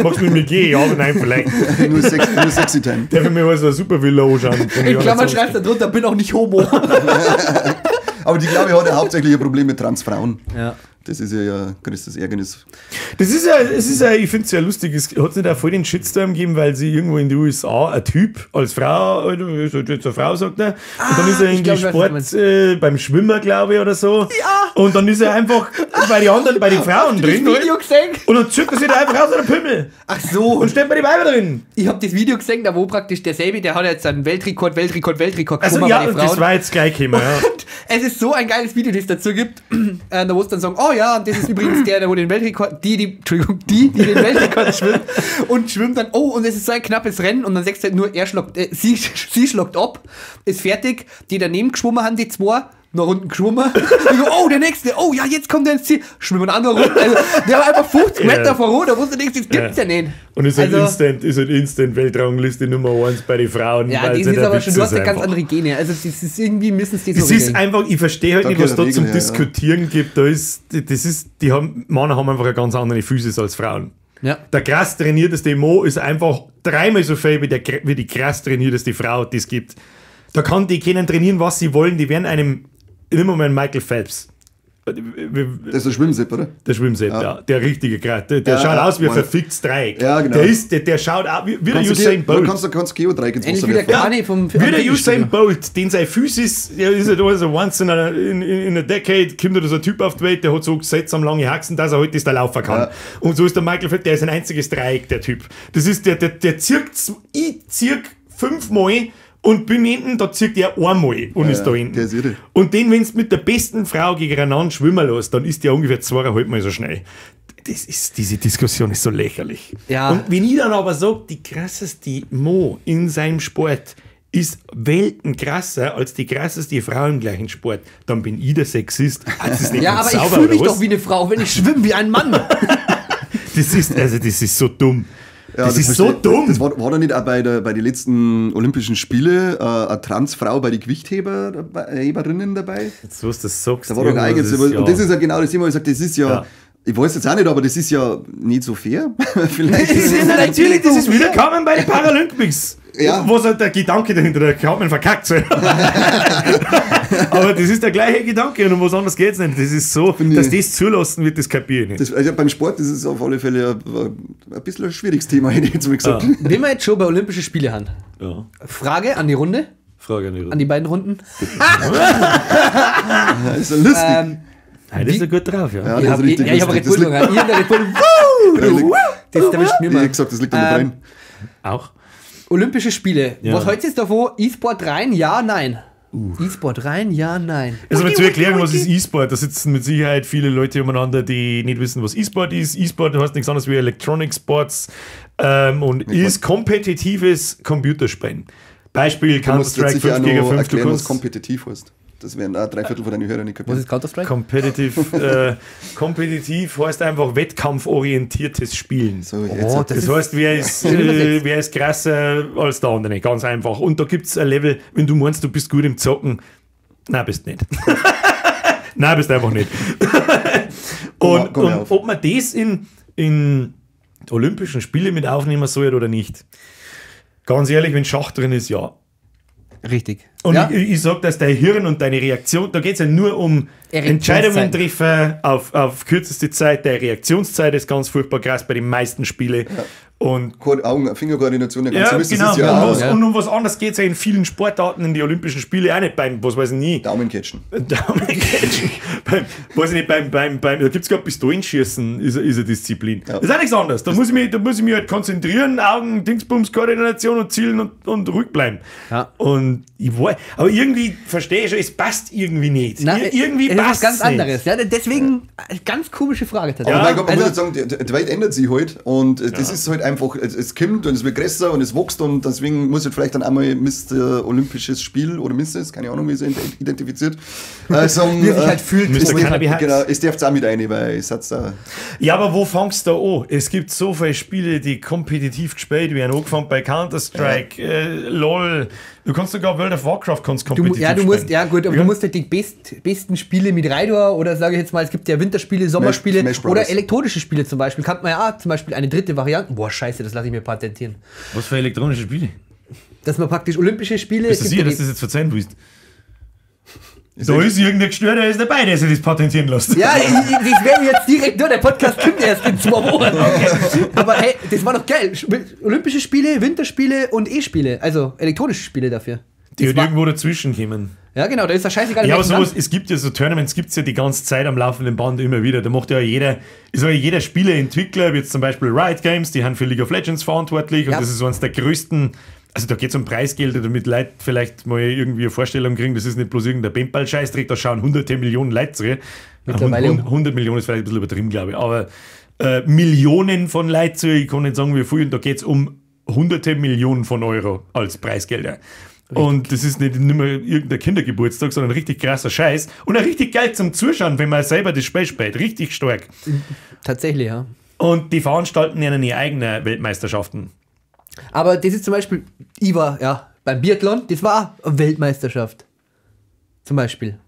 Magst du mit mir gehen? Ja, aber nein, vielleicht. Nur, Sex, nur Sexy Time. Darf ich mir mal so eine Supervilla anschauen? Von In Klammern 21. schreibst du drunter, bin auch nicht homo. Aber die, glaube ich, hat ja hauptsächlich ein Problem mit Transfrauen. Ja. Das ist ja ihr größtes Ärgernis. Das ist ja, es ist ja, ich finde es ja lustig, es hat nicht auch voll den Shitstorm gegeben, weil sie irgendwo in den USA ein Typ als Frau, oder ist halt jetzt eine Frau, sagt er, und dann ist er ich irgendwie glaub, ich weiß, was Sport beim Schwimmer, glaube ich, oder so. Ja. Und dann ist er einfach bei den anderen, bei den Frauen Das drin. Video Halt. gesehen? Und dann zückt er sich da einfach aus der Pimmel Ach so. und stellt bei die Weiber drin. Ich habe das Video gesehen, da wo praktisch derselbe, der hat jetzt einen Weltrekord, Weltrekord, Weltrekord Also gekommen ja, bei den und das Frauen. war jetzt gleich gekommen, ja. Und es ist so ein geiles Video, das es dazu gibt, da wo es dann sagen, oh ja, und das ist übrigens der, der wo den Weltrekord, die den Weltrekord schwimmt und schwimmt dann, oh, und es ist so ein knappes Rennen und dann sagst du halt nur, er schlagt, sie schlagt ab, ist fertig, die daneben geschwommen haben, die zwei, noch Runden geschwommen. Ich so, oh, der nächste, oh ja, jetzt kommt der ins Ziel. Schwimmen andere Runden. Also, der war einfach 50 Ja. Meter voran, da wusste nichts, das gibt's ja, nicht. Und ist halt Also- instant, Weltrangliste Nummer 1 bei den Frauen. Ja, weil das es ist halt ein aber Witz schon, du hast ja ist ganz einfach. andere Gene. Also, das ist irgendwie, müssen sie das Es so ist regeln. einfach, ich verstehe halt Da nicht, was gehört da zum Regel her, ja. Diskutieren gibt. Da ist, das ist, die haben, Männer haben einfach eine ganz andere Physis als Frauen. Ja. Der krass trainierteste Mo ist einfach dreimal so viel wie, der, wie die krass trainierteste Frau, die es gibt. Da kann die können trainieren, was sie wollen, die werden einem, nimm mal einen Michael Phelps. Das ist ein Schwimmsepp, oder? Der Schwimmsepp, ja. Der richtige Grad. Der Ja, schaut ja, aus wie ein voll. verficktes Dreieck. Ja, genau. Der, ist, der schaut aus wie der Kannst du Usain Geo- Bolt. Kannst du Geodreieck ins Ähnlich Wasser wie der werfen. Kani vom Wie der Usain Bolt, den sein Physis, ja, ist halt also once in a decade, kommt da so ein Typ auf die Welt, der hat so seltsam lange Haxen, dass er heute ist der laufen kann. Ja. Und so ist der Michael Phelps, der ist ein einziges Dreieck, der Typ. Das ist der, der zirkt, ich zirk fünfmal und bin hinten, da zirkt er einmal und ist da hinten. der ist irre. Und den, wenn du mit der besten Frau gegeneinander schwimmen lässt, dann ist der ungefähr zweieinhalb Mal so schnell. Das ist, diese Diskussion ist so lächerlich. Ja. Und wenn ich dann aber sage, die krasseste Mo in seinem Sport ist Welten krasser als die krasseste Frau im gleichen Sport, dann bin ich der Sexist. Ah, das ist nicht Ja, ganz aber ich sauber, fühle mich oder was? doch wie eine Frau, wenn ich schwimme wie ein Mann. Das ist, also das ist so dumm. Ja, das, ist so verstehe- dumm. Das war da nicht auch bei den letzten Olympischen Spiele eine Transfrau bei den Gewichtheberinnen dabei? Jetzt, was du das sagst. Da war doch irgendwas eigentlich. ist, Und das ist ja genau das Thema, wo ich sage, das ist ja, Ja. ich weiß jetzt auch nicht, aber das ist ja nicht so fair. Vielleicht. Das ist natürlich, das ist wiederkommen bei den Paralympics. Ja. Was halt der Gedanke dahinter, der hat man verkackt. So. Aber das ist der gleiche Gedanke und um was anderes geht's nicht. Das ist so, Finde dass ich- das zulassen wird, das kapiere ich nicht. Das, also beim Sport ist es auf alle Fälle ein bisschen ein schwieriges Thema, hätte ich jetzt mal gesagt. Wenn wir jetzt schon bei Olympischen Spiele haben. Ja. Frage an die Runde, Frage an die an die beiden Runden. Das ist ja lustig. Heute ist er gut drauf, ja. ja, Ich das hab, ist richtig ja, ich hab Red lustig. Bull Das getrunken. Ich hab Red Bull. Woo! liegt- Das erwischt mir Ich mal. hab gesagt, das liegt an der Brain. Auch. Olympische Spiele. Ja. Was hältst du jetzt davon? E-Sport rein? Ja, nein. E-Sport rein? Ja, nein. Also mal zu erklären, was ist E-Sport? Da sitzen mit Sicherheit viele Leute umeinander, die nicht wissen, was E-Sport ist. E-Sport heißt nichts anderes wie Electronic Sports und ist kompetitives Computerspielen. Beispiel Du musst jetzt Counter-Strike sicher 5 auch gegen noch 5. Du erklären, was kannst kompetitiv heißt. Das werden auch drei Viertel von deinen Hörern nicht Was kapieren. ist Counter-Strike? Competitive, kompetitiv heißt einfach wettkampforientiertes Spielen. So, jetzt Oh, hat- das Das heißt, wer ist, übersetzt. wer ist krasser als der andere? Ganz einfach. Und da gibt es ein Level, wenn du meinst, du bist gut im Zocken. Nein, bist nicht. Nein, bist einfach nicht. Und, komm und auf. ob man das in Olympischen Spiele mit aufnehmen soll oder nicht. Ganz ehrlich, wenn Schach drin ist, ja. Richtig. Und Ja. ich sag, dass dein Hirn und deine Reaktion, da geht es ja nur um Entscheidungen treffen auf kürzeste Zeit. Deine Reaktionszeit ist ganz furchtbar krass bei den meisten Spielen. Ja. Und Augen, Fingerkoordination, der ganze Mist, genau. Das ist ja und, was, und um was anderes geht es ja in vielen Sportarten, in die Olympischen Spiele auch nicht beim, was weiß ich nie. Daumencatchen. Daumencatchen. Beim, weiß ich nicht, beim, da gibt es gerade Pistolenschießen, ist eine Disziplin. Ja. Das ist auch nichts anderes. Da muss ich mich halt konzentrieren, Augen, Dingsbums, Koordination und zielen und ruhig bleiben. Ja. Und ich weiß, aber irgendwie verstehe ich schon, es passt irgendwie nicht. Nein, irgendwie passt es was ganz anderes. Ja, deswegen, ganz komische Frage tatsächlich. Aber mein Gott, man muss jetzt sagen, die Welt ändert sich halt und das ist halt einfach, es kommt und es wird größer und es wächst und deswegen muss halt vielleicht dann einmal Mr. Olympisches Spiel oder Mrs., keine Ahnung, wie sie identifiziert, sagen, wie sich halt fühlt. Mr. Genau, es darf auch mit rein, weil es hat's da. Ja, aber wo fangst du da an? Es gibt so viele Spiele, die kompetitiv gespielt werden. Angefangen bei Counter-Strike, LOL. Du kannst sogar World of Warcraft kompetitiv spielen. Ja, du musst, ja gut, aber du musst halt die besten Spiele mit rein oder sage ich jetzt mal, es gibt ja Winterspiele, Sommerspiele Smash oder elektronische Spiele zum Beispiel. Kann man ja auch zum Beispiel eine dritte Variante. Boah, scheiße, das lasse ich mir patentieren. Was für elektronische Spiele? Dass man praktisch Olympische Spiele. Bist du sicher, dass du das jetzt verzeihen willst? Da ist irgendein Gestörter, der ist dabei, der sich das patentieren lässt. Ja, das wäre jetzt direkt nur, der Podcast kommt erst in 2 Wochen. Okay. Aber hey, das war doch geil. Olympische Spiele, Winterspiele und E-Spiele, also elektronische Spiele dafür. Die halt irgendwo dazwischen kommen. Ja, genau, da ist das scheißegal. Ja, aber sowas, es gibt ja so Tournaments, gibt es ja die ganze Zeit am laufenden Band immer wieder. Da macht ja jeder, ist ja jeder Spieleentwickler, wie jetzt zum Beispiel Riot Games, die haben für League of Legends verantwortlich und das ist eines der größten. Also da geht es um Preisgelder, damit Leute vielleicht mal irgendwie eine Vorstellung kriegen, das ist nicht bloß irgendein Paintball-Scheißdreck, da schauen hunderte Millionen Leute zu. Mittlerweile 100 Millionen ist vielleicht ein bisschen übertrieben, glaube ich, aber Millionen von Leuten zu, ich kann nicht sagen, wie viel, und da geht es um hunderte Millionen von Euro als Preisgelder. Richtig. Und das ist nicht mehr irgendein Kindergeburtstag, sondern richtig krasser Scheiß und auch richtig geil zum Zuschauen, wenn man selber das Spiel spielt. Richtig stark. Tatsächlich, ja. Und die veranstalten ja ihre eigenen Weltmeisterschaften. Aber das ist zum Beispiel, ich war ja beim Biathlon, das war eine Weltmeisterschaft. Zum Beispiel.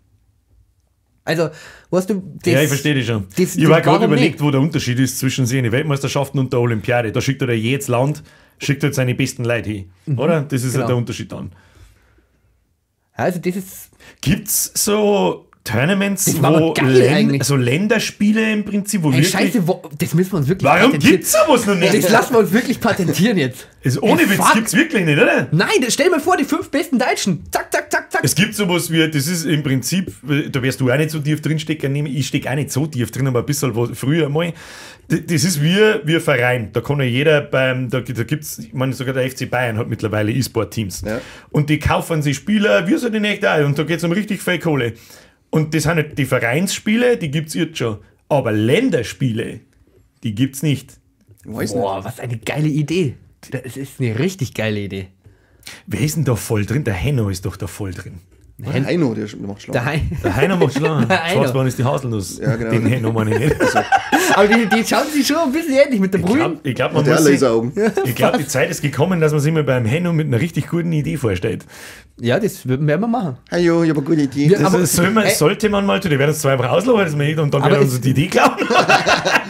Also, weißt du, das, ja, ich verstehe dich schon. Das, ich war gerade überlegt, wo der Unterschied ist zwischen den Weltmeisterschaften und der Olympiade. Da schickt er jedes Land, schickt halt seine besten Leute hin. Oder? Das ist ja der Unterschied dann. Also, das ist. Gibt's so Tournaments, wo so Länderspiele im Prinzip, wo hey, wirklich... Scheiße, das müssen wir uns wirklich Warum patentieren. gibt's sowas noch nicht? Das lassen wir uns wirklich patentieren jetzt. Ist ohne hey, Witz, gibt's wirklich nicht, oder? Nein, stell dir mal vor, die 5 besten Deutschen. Zack, zack, zack, zack. Es gibt sowas wie, das ist im Prinzip, da wirst du auch nicht so tief drinstecken, ich stecke auch nicht so tief drin, aber ein bisschen was, früher mal. Das ist wie Verein, da kann ja jeder beim, da gibt's, ich meine, sogar der FC Bayern hat mittlerweile E-Sport-Teams. Ja. Und die kaufen sich Spieler, wir sind die nicht da, und da geht's um richtig viel Kohle. Und das sind nicht die Vereinsspiele, die gibt's jetzt schon. Aber Länderspiele, die gibt's nicht. Weiß Boah, nicht. Was eine geile Idee. Das ist eine richtig geile Idee. Wer ist denn da voll drin? Der Henno ist doch da voll drin. Der Heino, der macht Schlag. Der Heino macht Schlag. Schwarzbahn ist die Haselnuss. Ja, genau. Den Heino meine ich nicht. Aber die schauen sich schon ein bisschen ähnlich mit der Brühe. Ich glaube, die Zeit ist gekommen, dass man sich mal beim Heino mit einer richtig guten Idee vorstellt. Ja, das werden wir machen. Hallo, ich habe eine gute Idee. Ja, aber, sollte man mal tun. Die werden uns 2 Wochen auslachen, das wir und dann werden uns die Idee klauen.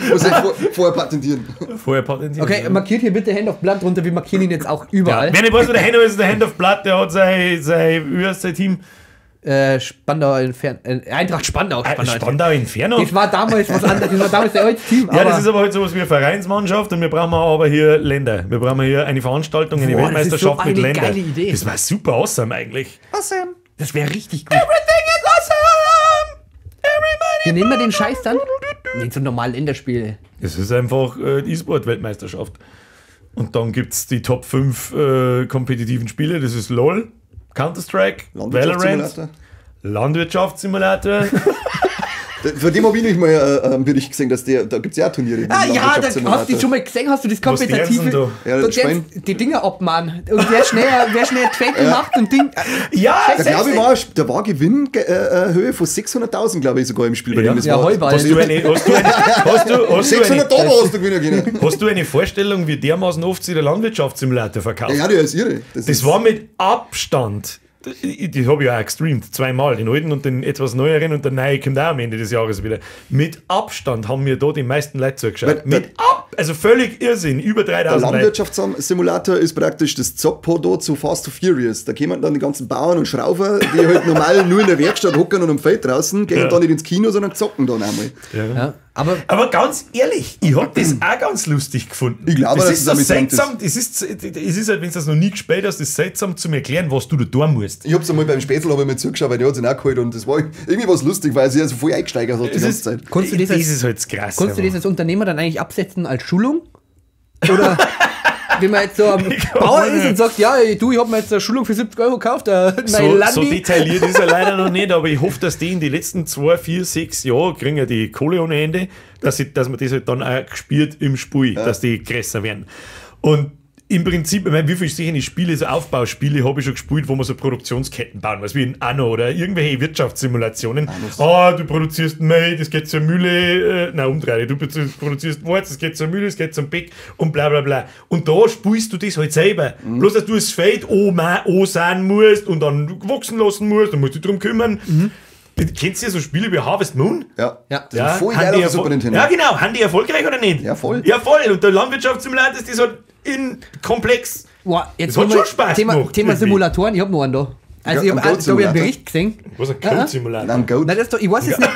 Muss ich vorher patentieren. Vorher patentieren. Okay, markiert hier bitte Hand of Blood drunter. Wir markieren ihn jetzt auch überall. Ja. Wer nicht weiß, wo der Heino ist, der Hand of Blood, der hat sein Team. Spandau Inferno. Eintracht Spandau. Spandau Inferno? Das war damals was anderes. Das war damals der alte Team. Ja, das ist aber halt sowas wie eine Vereinsmannschaft und wir brauchen aber hier Länder. Wir brauchen hier eine Veranstaltung, eine Weltmeisterschaft das ist so mit eine Ländern. Geile Idee. Das war super awesome eigentlich. Awesome. Das wäre richtig gut. Everything is awesome! Everybody! Wir nehmen wir den Scheiß dann? Nee, so normalen Länderspiele. Es ist einfach die E-Sport-Weltmeisterschaft. Und dann gibt es die Top 5 kompetitiven Spiele. Das ist LOL, Counter-Strike, Valorant, Landwirtschaftssimulator. Von dem habe ich nicht mal einen Bericht gesehen, dass der, da gibt es ja auch Turniere. Ah ja, da hast du schon mal gesehen, hast du das kompetitive, da? Ja, die Dinger abmahnen. Und wer schneller Tracking macht und Ding. Ja, da glaube ich, da war Gewinnhöhe von 600.000, glaube ich, sogar im Spiel. Bei dem das ja, war. Heuball. Hast du eine, hast du eine, hast du, hast 600.000 hast du gewinnen können. Hast du eine Vorstellung, wie dermaßen oft sich der Landwirtschaftssimulator verkauft? Ja, der ist irre. Das war mit Abstand Die habe ich ja auch gestreamt, zweimal, den alten und den etwas neueren und der neue kommt auch am Ende des Jahres wieder. Mit Abstand haben mir da die meisten Leute zugeschaut. Also völlig Irrsinn, über 3000 Der Landwirtschaftssimulator ist praktisch das Zock-Pendant zu Fast and Furious. Da kommen dann die ganzen Bauern und Schrauber, die halt normal nur in der Werkstatt hocken und am Feld draußen, gehen dann nicht ins Kino, sondern zocken dann einmal. Ja. Ja, aber ganz ehrlich, ich hab das auch ganz lustig gefunden. Ich glaube, das ist so seltsam, es ist halt, wenn du das noch nie gespielt hast, ist seltsam zu mir erklären, was du da tun musst. Ich hab's einmal beim Spätzl hab ich mir zugeschaut, weil der hat sich auch geholt und das war irgendwie was lustig, weil sie also voll eingesteigert hat die ganze Zeit. Kannst du das als Unternehmer dann eigentlich absetzen als Schulung? Oder wenn man jetzt so am Bauer ist und sagt, ja, du, ich hab mir jetzt eine Schulung für 70 Euro gekauft, so detailliert ist er leider noch nicht, aber ich hoffe, dass die in den letzten 2, 4, 6 Jahren kriegen ja die Kohle ohne Ende, dass man das halt dann auch gespielt im Spiel, dass die größer werden. Und im Prinzip, ich meine, wie viele solche Spiele, so Aufbauspiele habe ich schon gespielt, wo man so Produktionsketten bauen, was wie in Anno oder irgendwelche Wirtschaftssimulationen. Ah, du produzierst Mehl, das geht zur Mühle, nein, umdrehen, du produzierst Weizen, das geht zur Mühle, das geht zum Bäck und bla bla bla. Und da spielst du das halt selber. Mhm. Bloß, dass du das Feld sein musst und dann wachsen lassen musst, dann musst du dich drum kümmern. Mhm. Kennst du ja so Spiele wie Harvest Moon? Ja. Ja. Das ist voll geil auf der Super Nintendo. Ja, genau. Haben die erfolgreich oder nicht? Ja, voll. Ja, voll. Und der Landwirtschaftssimulator ist das halt in komplex. Boah, jetzt das hat schon Spaß gemacht. Thema Simulatoren, ich hab noch einen da. Also ich hab einen Bericht gesehen. Was, ein Code-Simulator? Nein, Goat. Nein, das ist doch, ich weiß es nicht.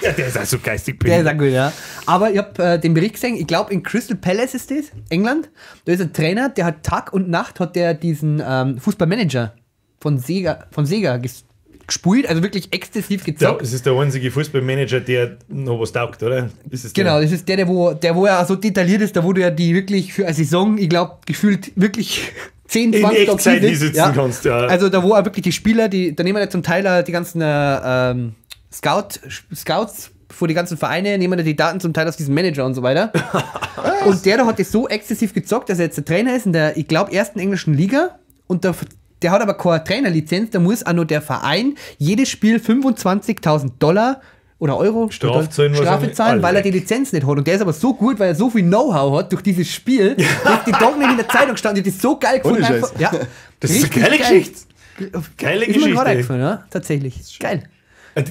Ja, der ist auch so geistig. Der ist auch gut, ja. Aber ich hab den Bericht gesehen, ich glaube in Crystal Palace ist das, England. Da ist ein Trainer, der hat Tag und Nacht hat der diesen Fußballmanager von Sega gespielt, also wirklich exzessiv gezockt. Ja, das ist der einzige Fußballmanager, der noch was taugt, oder? Ist es genau, das ist der, wo ja so detailliert ist, da wo du ja die wirklich für eine Saison, ich glaube, gefühlt wirklich 10, 20 in Echtzeit sitzen ja. kannst, ja. Also da wo auch wirklich die Spieler, da nehmen ja zum Teil auch die ganzen Scouts vor die ganzen Vereine, nehmen ja die Daten zum Teil aus diesem Manager und so weiter. Und der da hat das so exzessiv gezockt, dass er jetzt der Trainer ist in der, ich glaube, ersten englischen Liga und der hat aber keine Trainerlizenz, da muss auch nur der Verein jedes Spiel $25.000 oder Euro Strafe zahlen, weil er die Lizenz nicht hat. Und der ist aber so gut, weil er so viel Know-how hat durch dieses Spiel, dass die Doggen nicht in der Zeitung standen. Die das so geil gefunden. Einfach, ja, das ist eine geile Geschichte. Geile Geschichte. Ist mir gerade ja? Tatsächlich. Geil.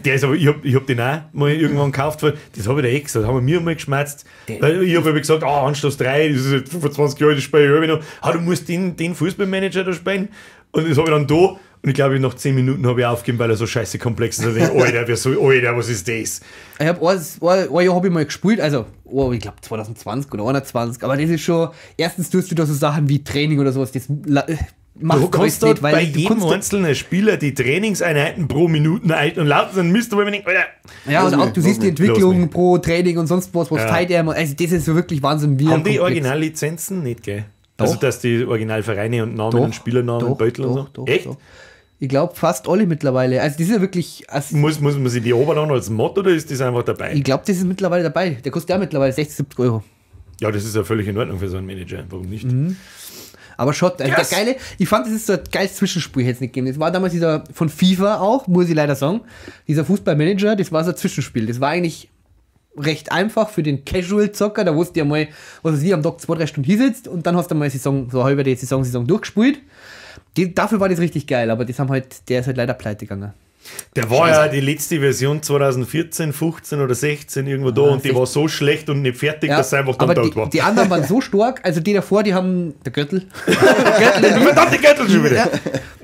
Der ist aber, ich hab den auch mal irgendwann gekauft, weil das habe ich dir eh gesagt, haben wir mir mal geschmerzt. Weil ich habe gesagt, Anstoß 3, das ist jetzt 25 Jahre, das spiele ich noch. Ah, du musst den Fußballmanager da spielen. Und das habe ich dann da und ich glaube, nach 10 Minuten habe ich aufgegeben, weil er so scheiße komplex ist. Und ich denke, Alter, was ist das? Ich habe ein Jahr hab ich mal gespielt, also ich glaube 2020 oder 2021, aber das ist schon, erstens tust du da so Sachen wie Training oder sowas, das machst du kannst nicht, weil bei jedem einzelnen Spieler die Trainingseinheiten pro Minuten ein und lauter so ein Mist, wo ich mir denke, Alter. Ja, und auch du siehst die Entwicklung pro Training und sonst was teilt er. Also das ist so wirklich Wahnsinn. Haben die Originallizenzen nicht, gell? Doch. Also, dass die Originalvereine und Namen und Spielernamen und Beutel und so? Doch, echt? Doch. Ich glaube, fast alle mittlerweile. Also, das ist ja wirklich. Also muss man sich die Oberland als Mod oder ist das einfach dabei? Ich glaube, das ist mittlerweile dabei. Der kostet ja mittlerweile 60, 70 Euro. Ja, das ist ja völlig in Ordnung für so einen Manager. Warum nicht? Mhm. Aber schon, also der geile, ich fand, das ist so ein geiles Zwischenspiel, hätte es nicht gegeben. Das war damals dieser von FIFA auch, muss ich leider sagen. Dieser Fußballmanager, das war so ein Zwischenspiel. Das war eigentlich recht einfach für den Casual-Zocker, da wusste ja mal, was weiß ich, am Tag 2-3 Stunden hinsitzt und dann hast du mal Saison, so halbe die Saison durchgespielt. Dafür war das richtig geil, aber das haben halt, der ist halt leider pleite gegangen. Der war ja die letzte Version 2014, 15 oder 16 irgendwo da und die war so schlecht und nicht fertig, dass es einfach dann tot war. Die anderen waren so stark, also die davor, die haben der Göttl. Verdammte Göttl schon wieder. Ja,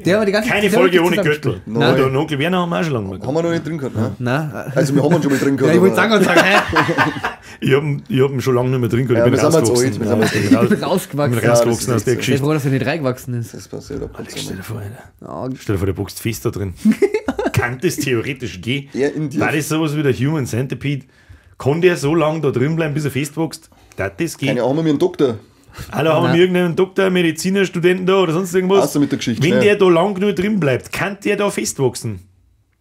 die haben die ganze, keine Folge ohne Göttl. Und Onkel Werner haben wir auch schon lange gemacht. Haben wir noch nicht drin gehabt, ne? Nein. Also wir haben ihn schon mal drin gehabt. Ja, ich wollte sagen, hä? Ich hab ihn schon lange nicht mehr drin gehabt. Ich bin rausgewachsen. Ich bin rausgewachsen. Ich bin rausgewachsen aus der Geschichte. Ich bin froh, dass er nicht reingewachsen ist. Das passiert ab und zu. Stell dir vor, Alter. Stell dir vor, der boxt fest da drin. Kann das theoretisch gehen? War das sowas wie der Human Centipede? Kann der so lange da drin bleiben, bis er festwächst? Das geht. Keine Ahnung, haben wir einen Doktor. Alter, haben wir irgendeinen Doktor, Mediziner, Studenten da oder sonst irgendwas? Außer mit der Geschichte. Wenn der da lang genug drin bleibt, kann der da festwachsen?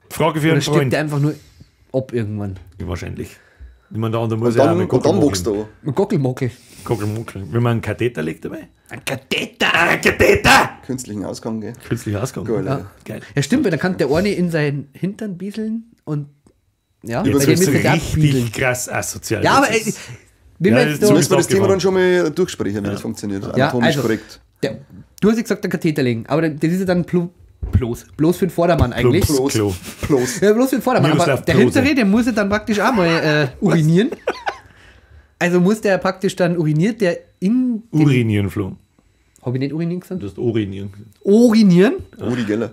Frage für einen Freund. Stirbt der einfach nur ab irgendwann? Ja, wahrscheinlich. Ich meine, der andere muss und dann, ja auch mit und dann wächst er. Gockelmockel. Gockelmockel. Wenn man einen Katheter legt dabei? Ein Katheter! Ein Katheter! Künstlichen Ausgang, gell? Künstlicher Ausgang. Geil, ja. Geil. Ja, stimmt, weil dann kann der eine in seinen Hintern bieseln und ja, jetzt bei dem ist der richtig krass asozial. Ja, aber wenn ja, jetzt müssen wir das Thema dann schon mal durchsprechen, wie das funktioniert. Ja, anatomisch also, korrekt. Du hast ja gesagt, einen Katheter legen, aber das ist ja dann Bloß. Bloß für den Vordermann eigentlich. Bloß. Klo. Bloß. Ja, bloß für den Vordermann. Aber Miroslav der Klose. hintere, der muss ja dann praktisch auch mal urinieren. Also muss der praktisch dann uriniert, der in. den- Urinieren, Flo. Hab ich nicht urinieren gesagt? Du hast urinieren. Urinieren? Uri Geller.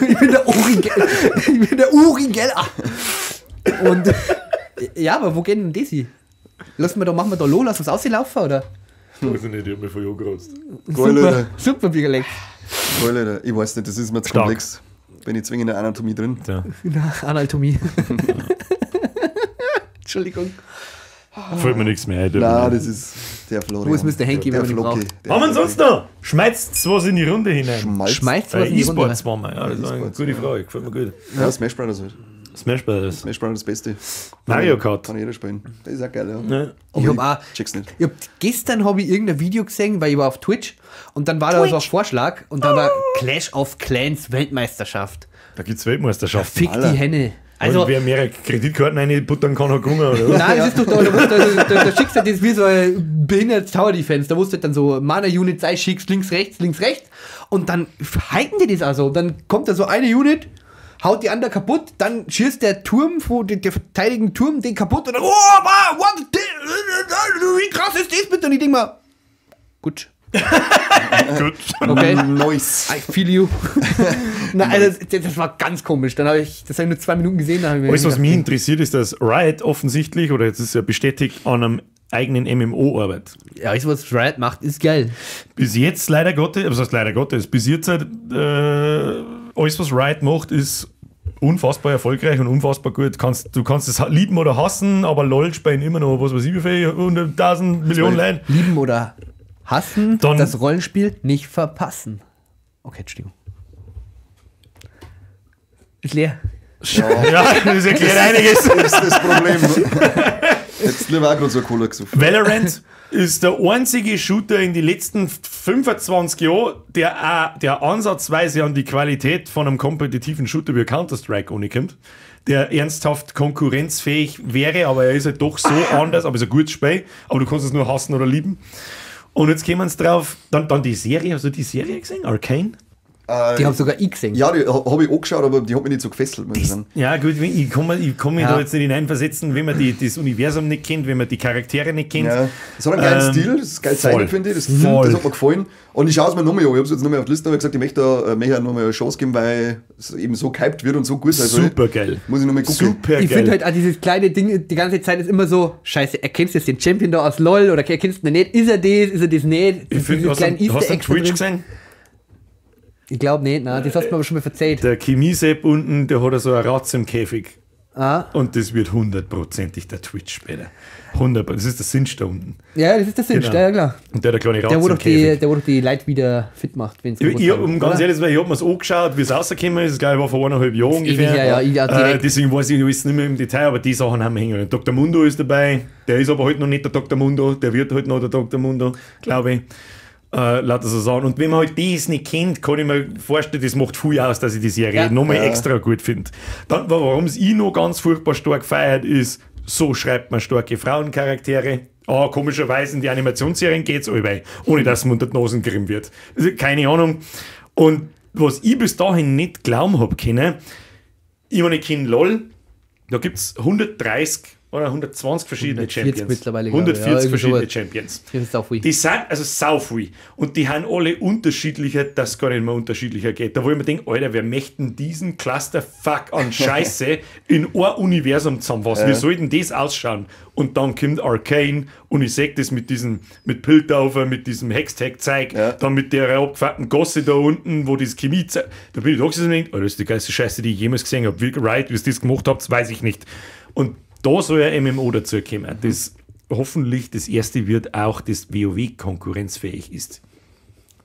Ich bin der Uri Geller. Ich bin der Uri Geller. Und ja, aber wo geht denn das hin? Lass mal da, machen wir da Loh, lass uns auslaufen, oder? Weiß ich nicht, ich hab mich voll angerotzt. Geil, Super, Alter. super, Big Alex. Geil, Alter. Ich weiß nicht, das ist mir zu Stark. komplex. Bin ich zwingend in der Anatomie drin. Ja. Na, Anatomie. Entschuldigung. Fällt mir nichts mehr ein. Nein, das ist der Florian. Wo ist Mr. Henky, Der wenn man ihn Flocki. braucht? Der Haben wir uns sonst noch? Schmeißt was in die Runde hinein. Schmalz. Schmeißt was in die Runde. E-Sports waren wir, ja, das war eine E-Sports, gute ja. Frage, gefällt mir gut. Ja, Smash Brothers halt. Smash Brothers. Smash Brothers Beste. Mario Kart. Kann jeder spielen. Das ist auch geil, ja. Ja. Aber Ich hab auch- Check's nicht. Ich hab, gestern habe ich irgendein Video gesehen, weil ich war auf Twitch und dann war da so ein Vorschlag und dann war Clash of Clans Weltmeisterschaft. Da gibt's Weltmeisterschaften. Fick Alter. die Henne. Also, Also, und wer mehrere Kreditkarten reinbuttern kann, hat gewonnen, oder was? nein, das ist doch da, da schickst du das wie so ein behindertes Tower Defense. Da musst du dann so Mana-Units einschickst, links, rechts, links, rechts. Und dann halten die das also. Dann kommt da so eine Unit, haut die andere kaputt, dann schießt der Turm, der verteidigende Turm, den kaputt und dann, oh, wow, what, wie krass ist das bitte? Und ich denk mal, gut. Gut. Okay. Nice. I feel you. Na, also, das war ganz komisch. Dann habe ich, das habe ich nur 2 Minuten gesehen. Dann hab ich mir Alles, was gedacht, mich interessiert, ist, dass Riot offensichtlich, oder jetzt ist ja bestätigt, an einem eigenen MMO arbeitet. Ja, alles, was Riot macht, ist geil. Bis jetzt, leider Gottes, was heißt leider Gottes, bis jetzt halt, alles, was Riot macht, ist unfassbar erfolgreich und unfassbar gut. Du kannst es lieben oder hassen, aber LOL spielen immer noch, was weiß ich, wie viel, 100.000 Millionen Leute. Lieben oder hassen, Dann- das Rollenspiel nicht verpassen. Okay, Entschuldigung. Ist leer. Ja, das erklärt einiges. Das ist das Problem. Jetzt lieber auch gerade so eine Cola gesoffen. Valorant ist der einzige Shooter in den letzten 25 Jahren, der ansatzweise an die Qualität von einem kompetitiven Shooter wie Counter-Strike ankommt, der ernsthaft konkurrenzfähig wäre, aber er ist halt doch so anders, aber ist ein gutes Spiel, aber du kannst es nur hassen oder lieben. Und jetzt kommen wir drauf, dann die Serie, hast du die Serie gesehen? Arcane? Die haben sogar ich gesehen. Ja, die habe ich angeschaut, aber die hat mich nicht so gefesselt, muss ich sagen. Ja, gut, ich kann mich Ja. da jetzt nicht hineinversetzen, wenn man das Universum nicht kennt, wenn man die Charaktere nicht kennt. Ja. Das hat einen geilen Stil, das ist geil gezeichnet, finde ich. Das, Voll. das hat mir gefallen. Und ich schaue es mir nochmal an. Ich habe es jetzt nochmal auf die Liste, aber gesagt, ich möchte da möchte nochmal eine Chance geben, weil es eben so gehypt wird und so gut sein soll. Super geil. Muss ich nochmal gucken. Super Ich geil. finde halt auch dieses kleine Ding, die ganze Zeit ist immer so, scheiße, erkennst du jetzt den Champion da aus LOL oder erkennst du ihn nicht? Ist er das, ist er das nicht? Ich finde, Diese hast kleinen du Easter hast du Eggs da Twitch drin. gesehen? Ich glaube nicht, nein, das hast du mir aber schon mal verzeiht. Der Chemiesepp unten, der hat ja so eine Ratze im Käfig. Ah. Und das wird hundertprozentig der Twitch später. 100%. Das ist der Sinch da unten. Ja, das ist der Sinn, Genau. ja klar. Und der hat eine kleine Ratze Der, wo im doch die, Käfig. der, wo doch die Leute wieder fit macht, wenn Ich, ich, um ganz ehrlich zu sein, ich habe mir's angeschaut, wie es rausgekommen ist. Ich glaube, ich war vor 1,5 Jahren ewig ungefähr. her, ja, ich auch direkt. Deswegen weiß ich alles nicht mehr im Detail, aber die Sachen haben wir hängen. Dr. Mundo ist dabei. Der ist aber heute noch nicht der Dr. Mundo. Der wird heute noch der Dr. Mundo, glaube ich. Lauter so sagen. Und wenn man halt das nicht kennt, kann ich mir vorstellen, das macht viel aus, dass ich die Serie Ja. nochmal Ja. extra gut finde. Dann, warum es ich noch ganz furchtbar stark feiert, ist, so schreibt man starke Frauencharaktere. Ah, komischerweise in die Animationsserien geht's allweil, ohne dass man unter die Nasen gerieben wird. Also, keine Ahnung. Und was ich bis dahin nicht glauben hab können, ich meine, ich kenn LOL, da gibt's 130 oder 120 verschiedene 140 Champions. mittlerweile, glaub ich. 140 Ja, irgendwie verschiedene sowas. Champions. Das ist auch viel. Die sind also sau viel. Und die haben alle unterschiedlicher, dass gar nicht mehr unterschiedlicher geht. Da wo ich mir denke, Alter, wer möchte denn diesen Clusterfuck an Scheiße in ein Universum zusammenfassen? Wie soll denn das ausschauen? Und dann kommt Arcane und ich seh das mit diesem, mit Piltaufer, mit diesem Hextech-Zeug, Ja. dann mit der abgefuckten Gosse da unten, wo das Chemie, da bin ich da gesessen und denk, Alter, das ist die geilste Scheiße, die ich jemals gesehen habe. Wie right, wie ihr das gemacht habt, weiß ich nicht. Und da soll ein MMO dazu kommen, das hoffentlich das erste wird, auch das WoW konkurrenzfähig ist.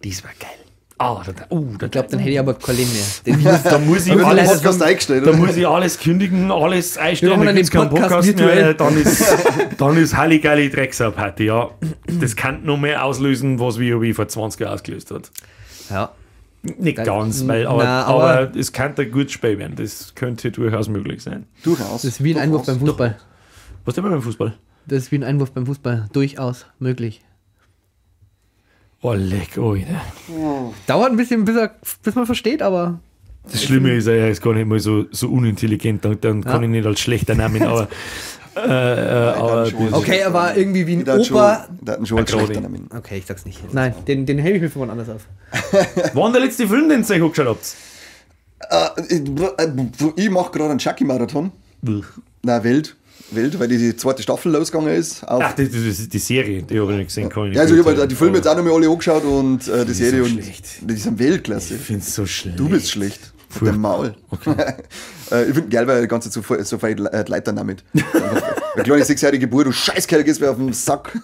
Das war geil. Ah, Ich glaube, dann hätte ich aber kein Leben mehr. da muss ich Haben wir den alles, Podcast eingestellt, da oder? muss ich alles kündigen, alles einstellen. Wir machen da dann gibt's den keinen Podcast mehr, virtuell. dann ist Halligalli Drecksau-Party, ja. Das kann noch mehr auslösen, was WoW vor 20 Jahren ausgelöst hat. Ja. Nicht ganz, weil, aber, Nein, aber, aber- es könnte ein gutes Spiel werden. Das könnte durchaus möglich sein. Durchaus. Das ist wie ein Einwurf beim Fußball. Was denn beim Fußball? Das ist wie ein Einwurf beim Fußball. Durchaus möglich. Oh, leck, Alter. Dauert ein bisschen, bis man versteht, aber. Das Schlimme ist, er ist gar nicht mal so unintelligent, dann kann ich nicht als schlechter Namen, aber. Aber okay, er war irgendwie wie ein Opa. Schon als schlechter Namen. Okay, ich sag's nicht. Nein, den hebe ich mir für wann anders auf. Wann der letzte Film, den ihr euch angeschaut habt? Ich mach gerade einen Chucky-Marathon. Nein, Welt, weil die zweite Staffel losgegangen ist. Ach, das ist die Serie, die habe ich nicht gesehen. Kann ich ja, also ich habe die Filme jetzt auch noch mal alle angeschaut und die Serie so und die sind Weltklasse. Ich find's so schlecht. Du bist schlecht. Der Maul. Okay. Ich finde geil, weil die ganze Zeit so viel Leute damit. Der kleine 6-jährige Bub, du Scheißkerl, gehst mir auf den Sack.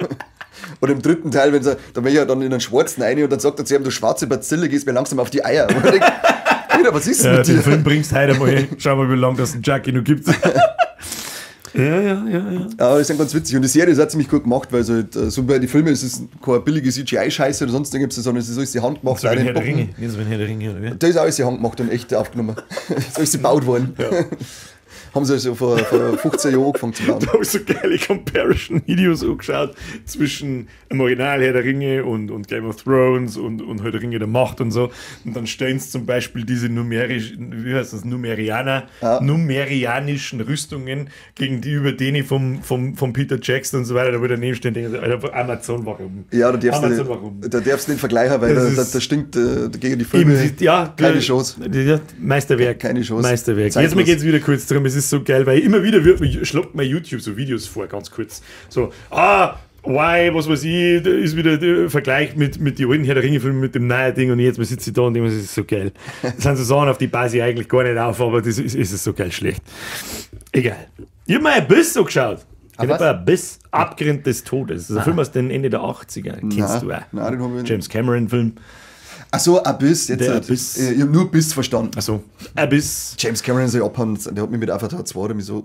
Und im dritten Teil, wenn sie, da bin ich ja dann in einen Schwarzen rein und dann sagt er zu ihm, du schwarze Bazille, gehst mir langsam auf die Eier. Und ich denk, Alter, was ist denn mit dir? Den Film bringst du heute mal. Schau mal, wie lange das einen Jackie noch gibt. Ja. Aber das ist ganz witzig. Und die Serie ist auch ziemlich gut gemacht, weil so, halt, so bei den Filmen ist es keine billige CGI-Scheiße oder sonst irgendwas, sondern es ist alles die Hand gemacht. So wie Herr der Ringe. So wie Herr der Ringe, oder wie? Da ist alles die Hand gemacht und echt aufgenommen. So ist sie gebaut worden. Ja. Haben sie also vor 15 Jahren angefangen zu bauen. Da habe ich so geile Comparison-Videos angeschaut zwischen dem Original Herr der Ringe und Game of Thrones und Herr der Ringe der Macht und so. Und dann stellen sie zum Beispiel diese numerianischen Rüstungen gegen die über denen vom Peter Jackson und so weiter, da wo daneben stehen, denken sie, Alter, Amazon, warum? Ja, da darfst du nicht vergleichen, weil da stinkt gegen die Filme. Eben, ja, keine Chance. Ja, Meisterwerk. Keine Chance. Meisterwerk. Jetzt mal geht's wieder kurz drum. Es ist so geil, weil immer wieder schlagt mir YouTube so Videos vor, ganz kurz. So, why, was weiß ich, da ist wieder der Vergleich mit den alten Herr der Ringe-Filmen, mit dem neuen Ding und jetzt mal sitze ich da und denke, das ist so geil. Das sind so Sachen, auf die passe ich eigentlich gar nicht auf, aber das ist so geil schlecht. Egal. Ich habe mir Abyss so geschaut. Ich habe Abyss, Abgrund des Todes. Das ist ein Film aus den Ende der 80er. Kennst du auch? Nein, den haben wir nicht. James Cameron-Film. Ach so, Abyss, jetzt der Abyss. Ich habe nur Biss verstanden. Ach so, Abyss. James Cameron soll abhauen, der hat mich mit Avatar 2 der mich so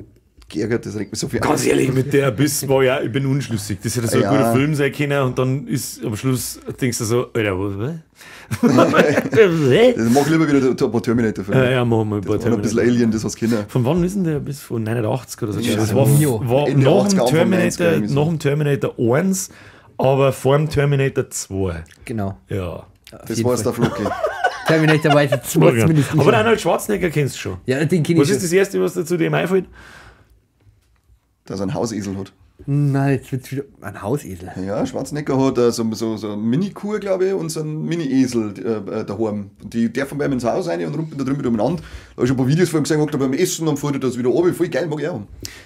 geärgert, das regt mich so viel Ganz auf. Ehrlich, mit der Abyss war ja, ich bin unschlüssig. Das hätte so ein guter Film sein können und dann ist am Schluss, denkst du so, Alter, was? Das mach lieber wieder ein paar Terminator-Filme. Ja, machen wir ein paar Terminator. Ein bisschen Alien, das was Kinder. Von wann ist denn der Abyss? Von 89 oder so? Ja, das war nach dem Terminator 1, aber vor dem Terminator 2. Genau. Ja. Das war es der Floki. Terminator weiß ich zumindest nicht. Aber Arnold Schwarzenegger kennst du schon. Ja, den kenn ich. Was ist das Erste, was dir zu dem einfällt? Dass er einen Hausesel hat. Nein, jetzt wird's wieder. Ein Hausesel. Ja, Schwarzenegger hat so eine Mini-Kuh, glaube ich, und so einen Mini-Esel daheim. Die dürfen bei ihm ins Haus rein und rumpeln da drüben wieder umeinander. Da habe ich schon ein paar Videos von ihm gesehen, hockt er beim Essen und fährt das wieder runter. Voll geil, mag ich auch.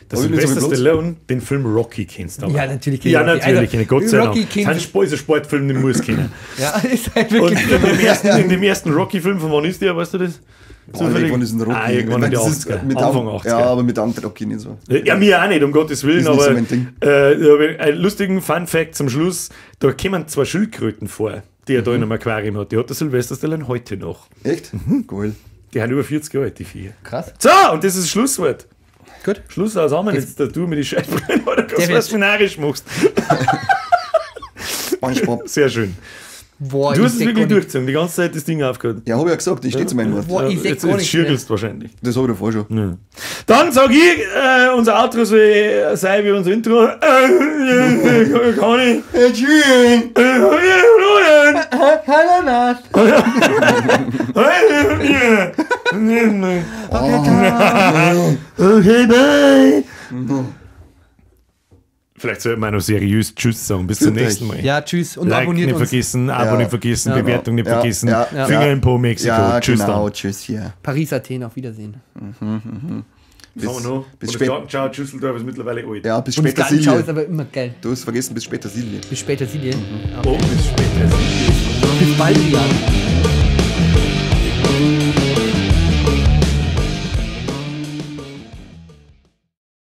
Das Sylvester Stallone, den Film Rocky kennst du aber. Ja, natürlich kenn ich. Ja, Rocky. natürlich kenne ich. Gott sei Rocky Dank. Das ist ein Sportfilm, den muss ich kennen. Ja, ist halt wirklich. Und in dem ersten Rocky-Film, von wann ist der, weißt du das? Boah, irgendwann ist ein Rocky. Ah, irgendwann in die 80er. Anfang 80er. Ja, aber mit anderen Rocky nicht so. Ja, mir auch nicht, um Gottes Willen. Ist aber nicht so mein Ding. Einen lustigen Fun-Fact zum Schluss: Da kommen zwei Schildkröten vor, die er da in einem Aquarium hat. Die hat der Sylvester Stallone heute noch. Echt? Mhm. Cool. Die haben über 40 Jahre alt, die vier. Krass. So, und das ist das Schlusswort. Gut. Schluss aus, Amen. Jetzt da du mit den Scheißbrillen oder was du narrisch machst. Sehr schön. Boah, du hast es wirklich durchgezogen, die ganze Zeit das Ding aufgehört. Ja, habe ich ja gesagt, ich stehe zu meinem Wort. Boah, ich seh jetzt gar nichts schirgelst wahrscheinlich. Das habe ich davor schon. Ja. Dann sag ich, unser Outro soll sein wie unser Intro. Kann ich. Okay, bye. Vielleicht sollten wir auch noch seriös Tschüss sagen. Bis zum nächsten Mal. Ja, tschüss. Und like abonniert nicht uns. vergessen, Abo nicht vergessen, Bewertung nicht vergessen. Finger im Po, Mexiko. Ja, tschüss genau, dann. Tschüss hier. Paris, Athen, auf Wiedersehen. Bis später. Ciao, Düsseldorf ist mittlerweile alt. Ja, bis später Silje. Ciao Silje. ist aber immer geil. Du hast vergessen, bis später Silje. Bis später Silje. Oh, bis später Silje. Bis bald, Jan.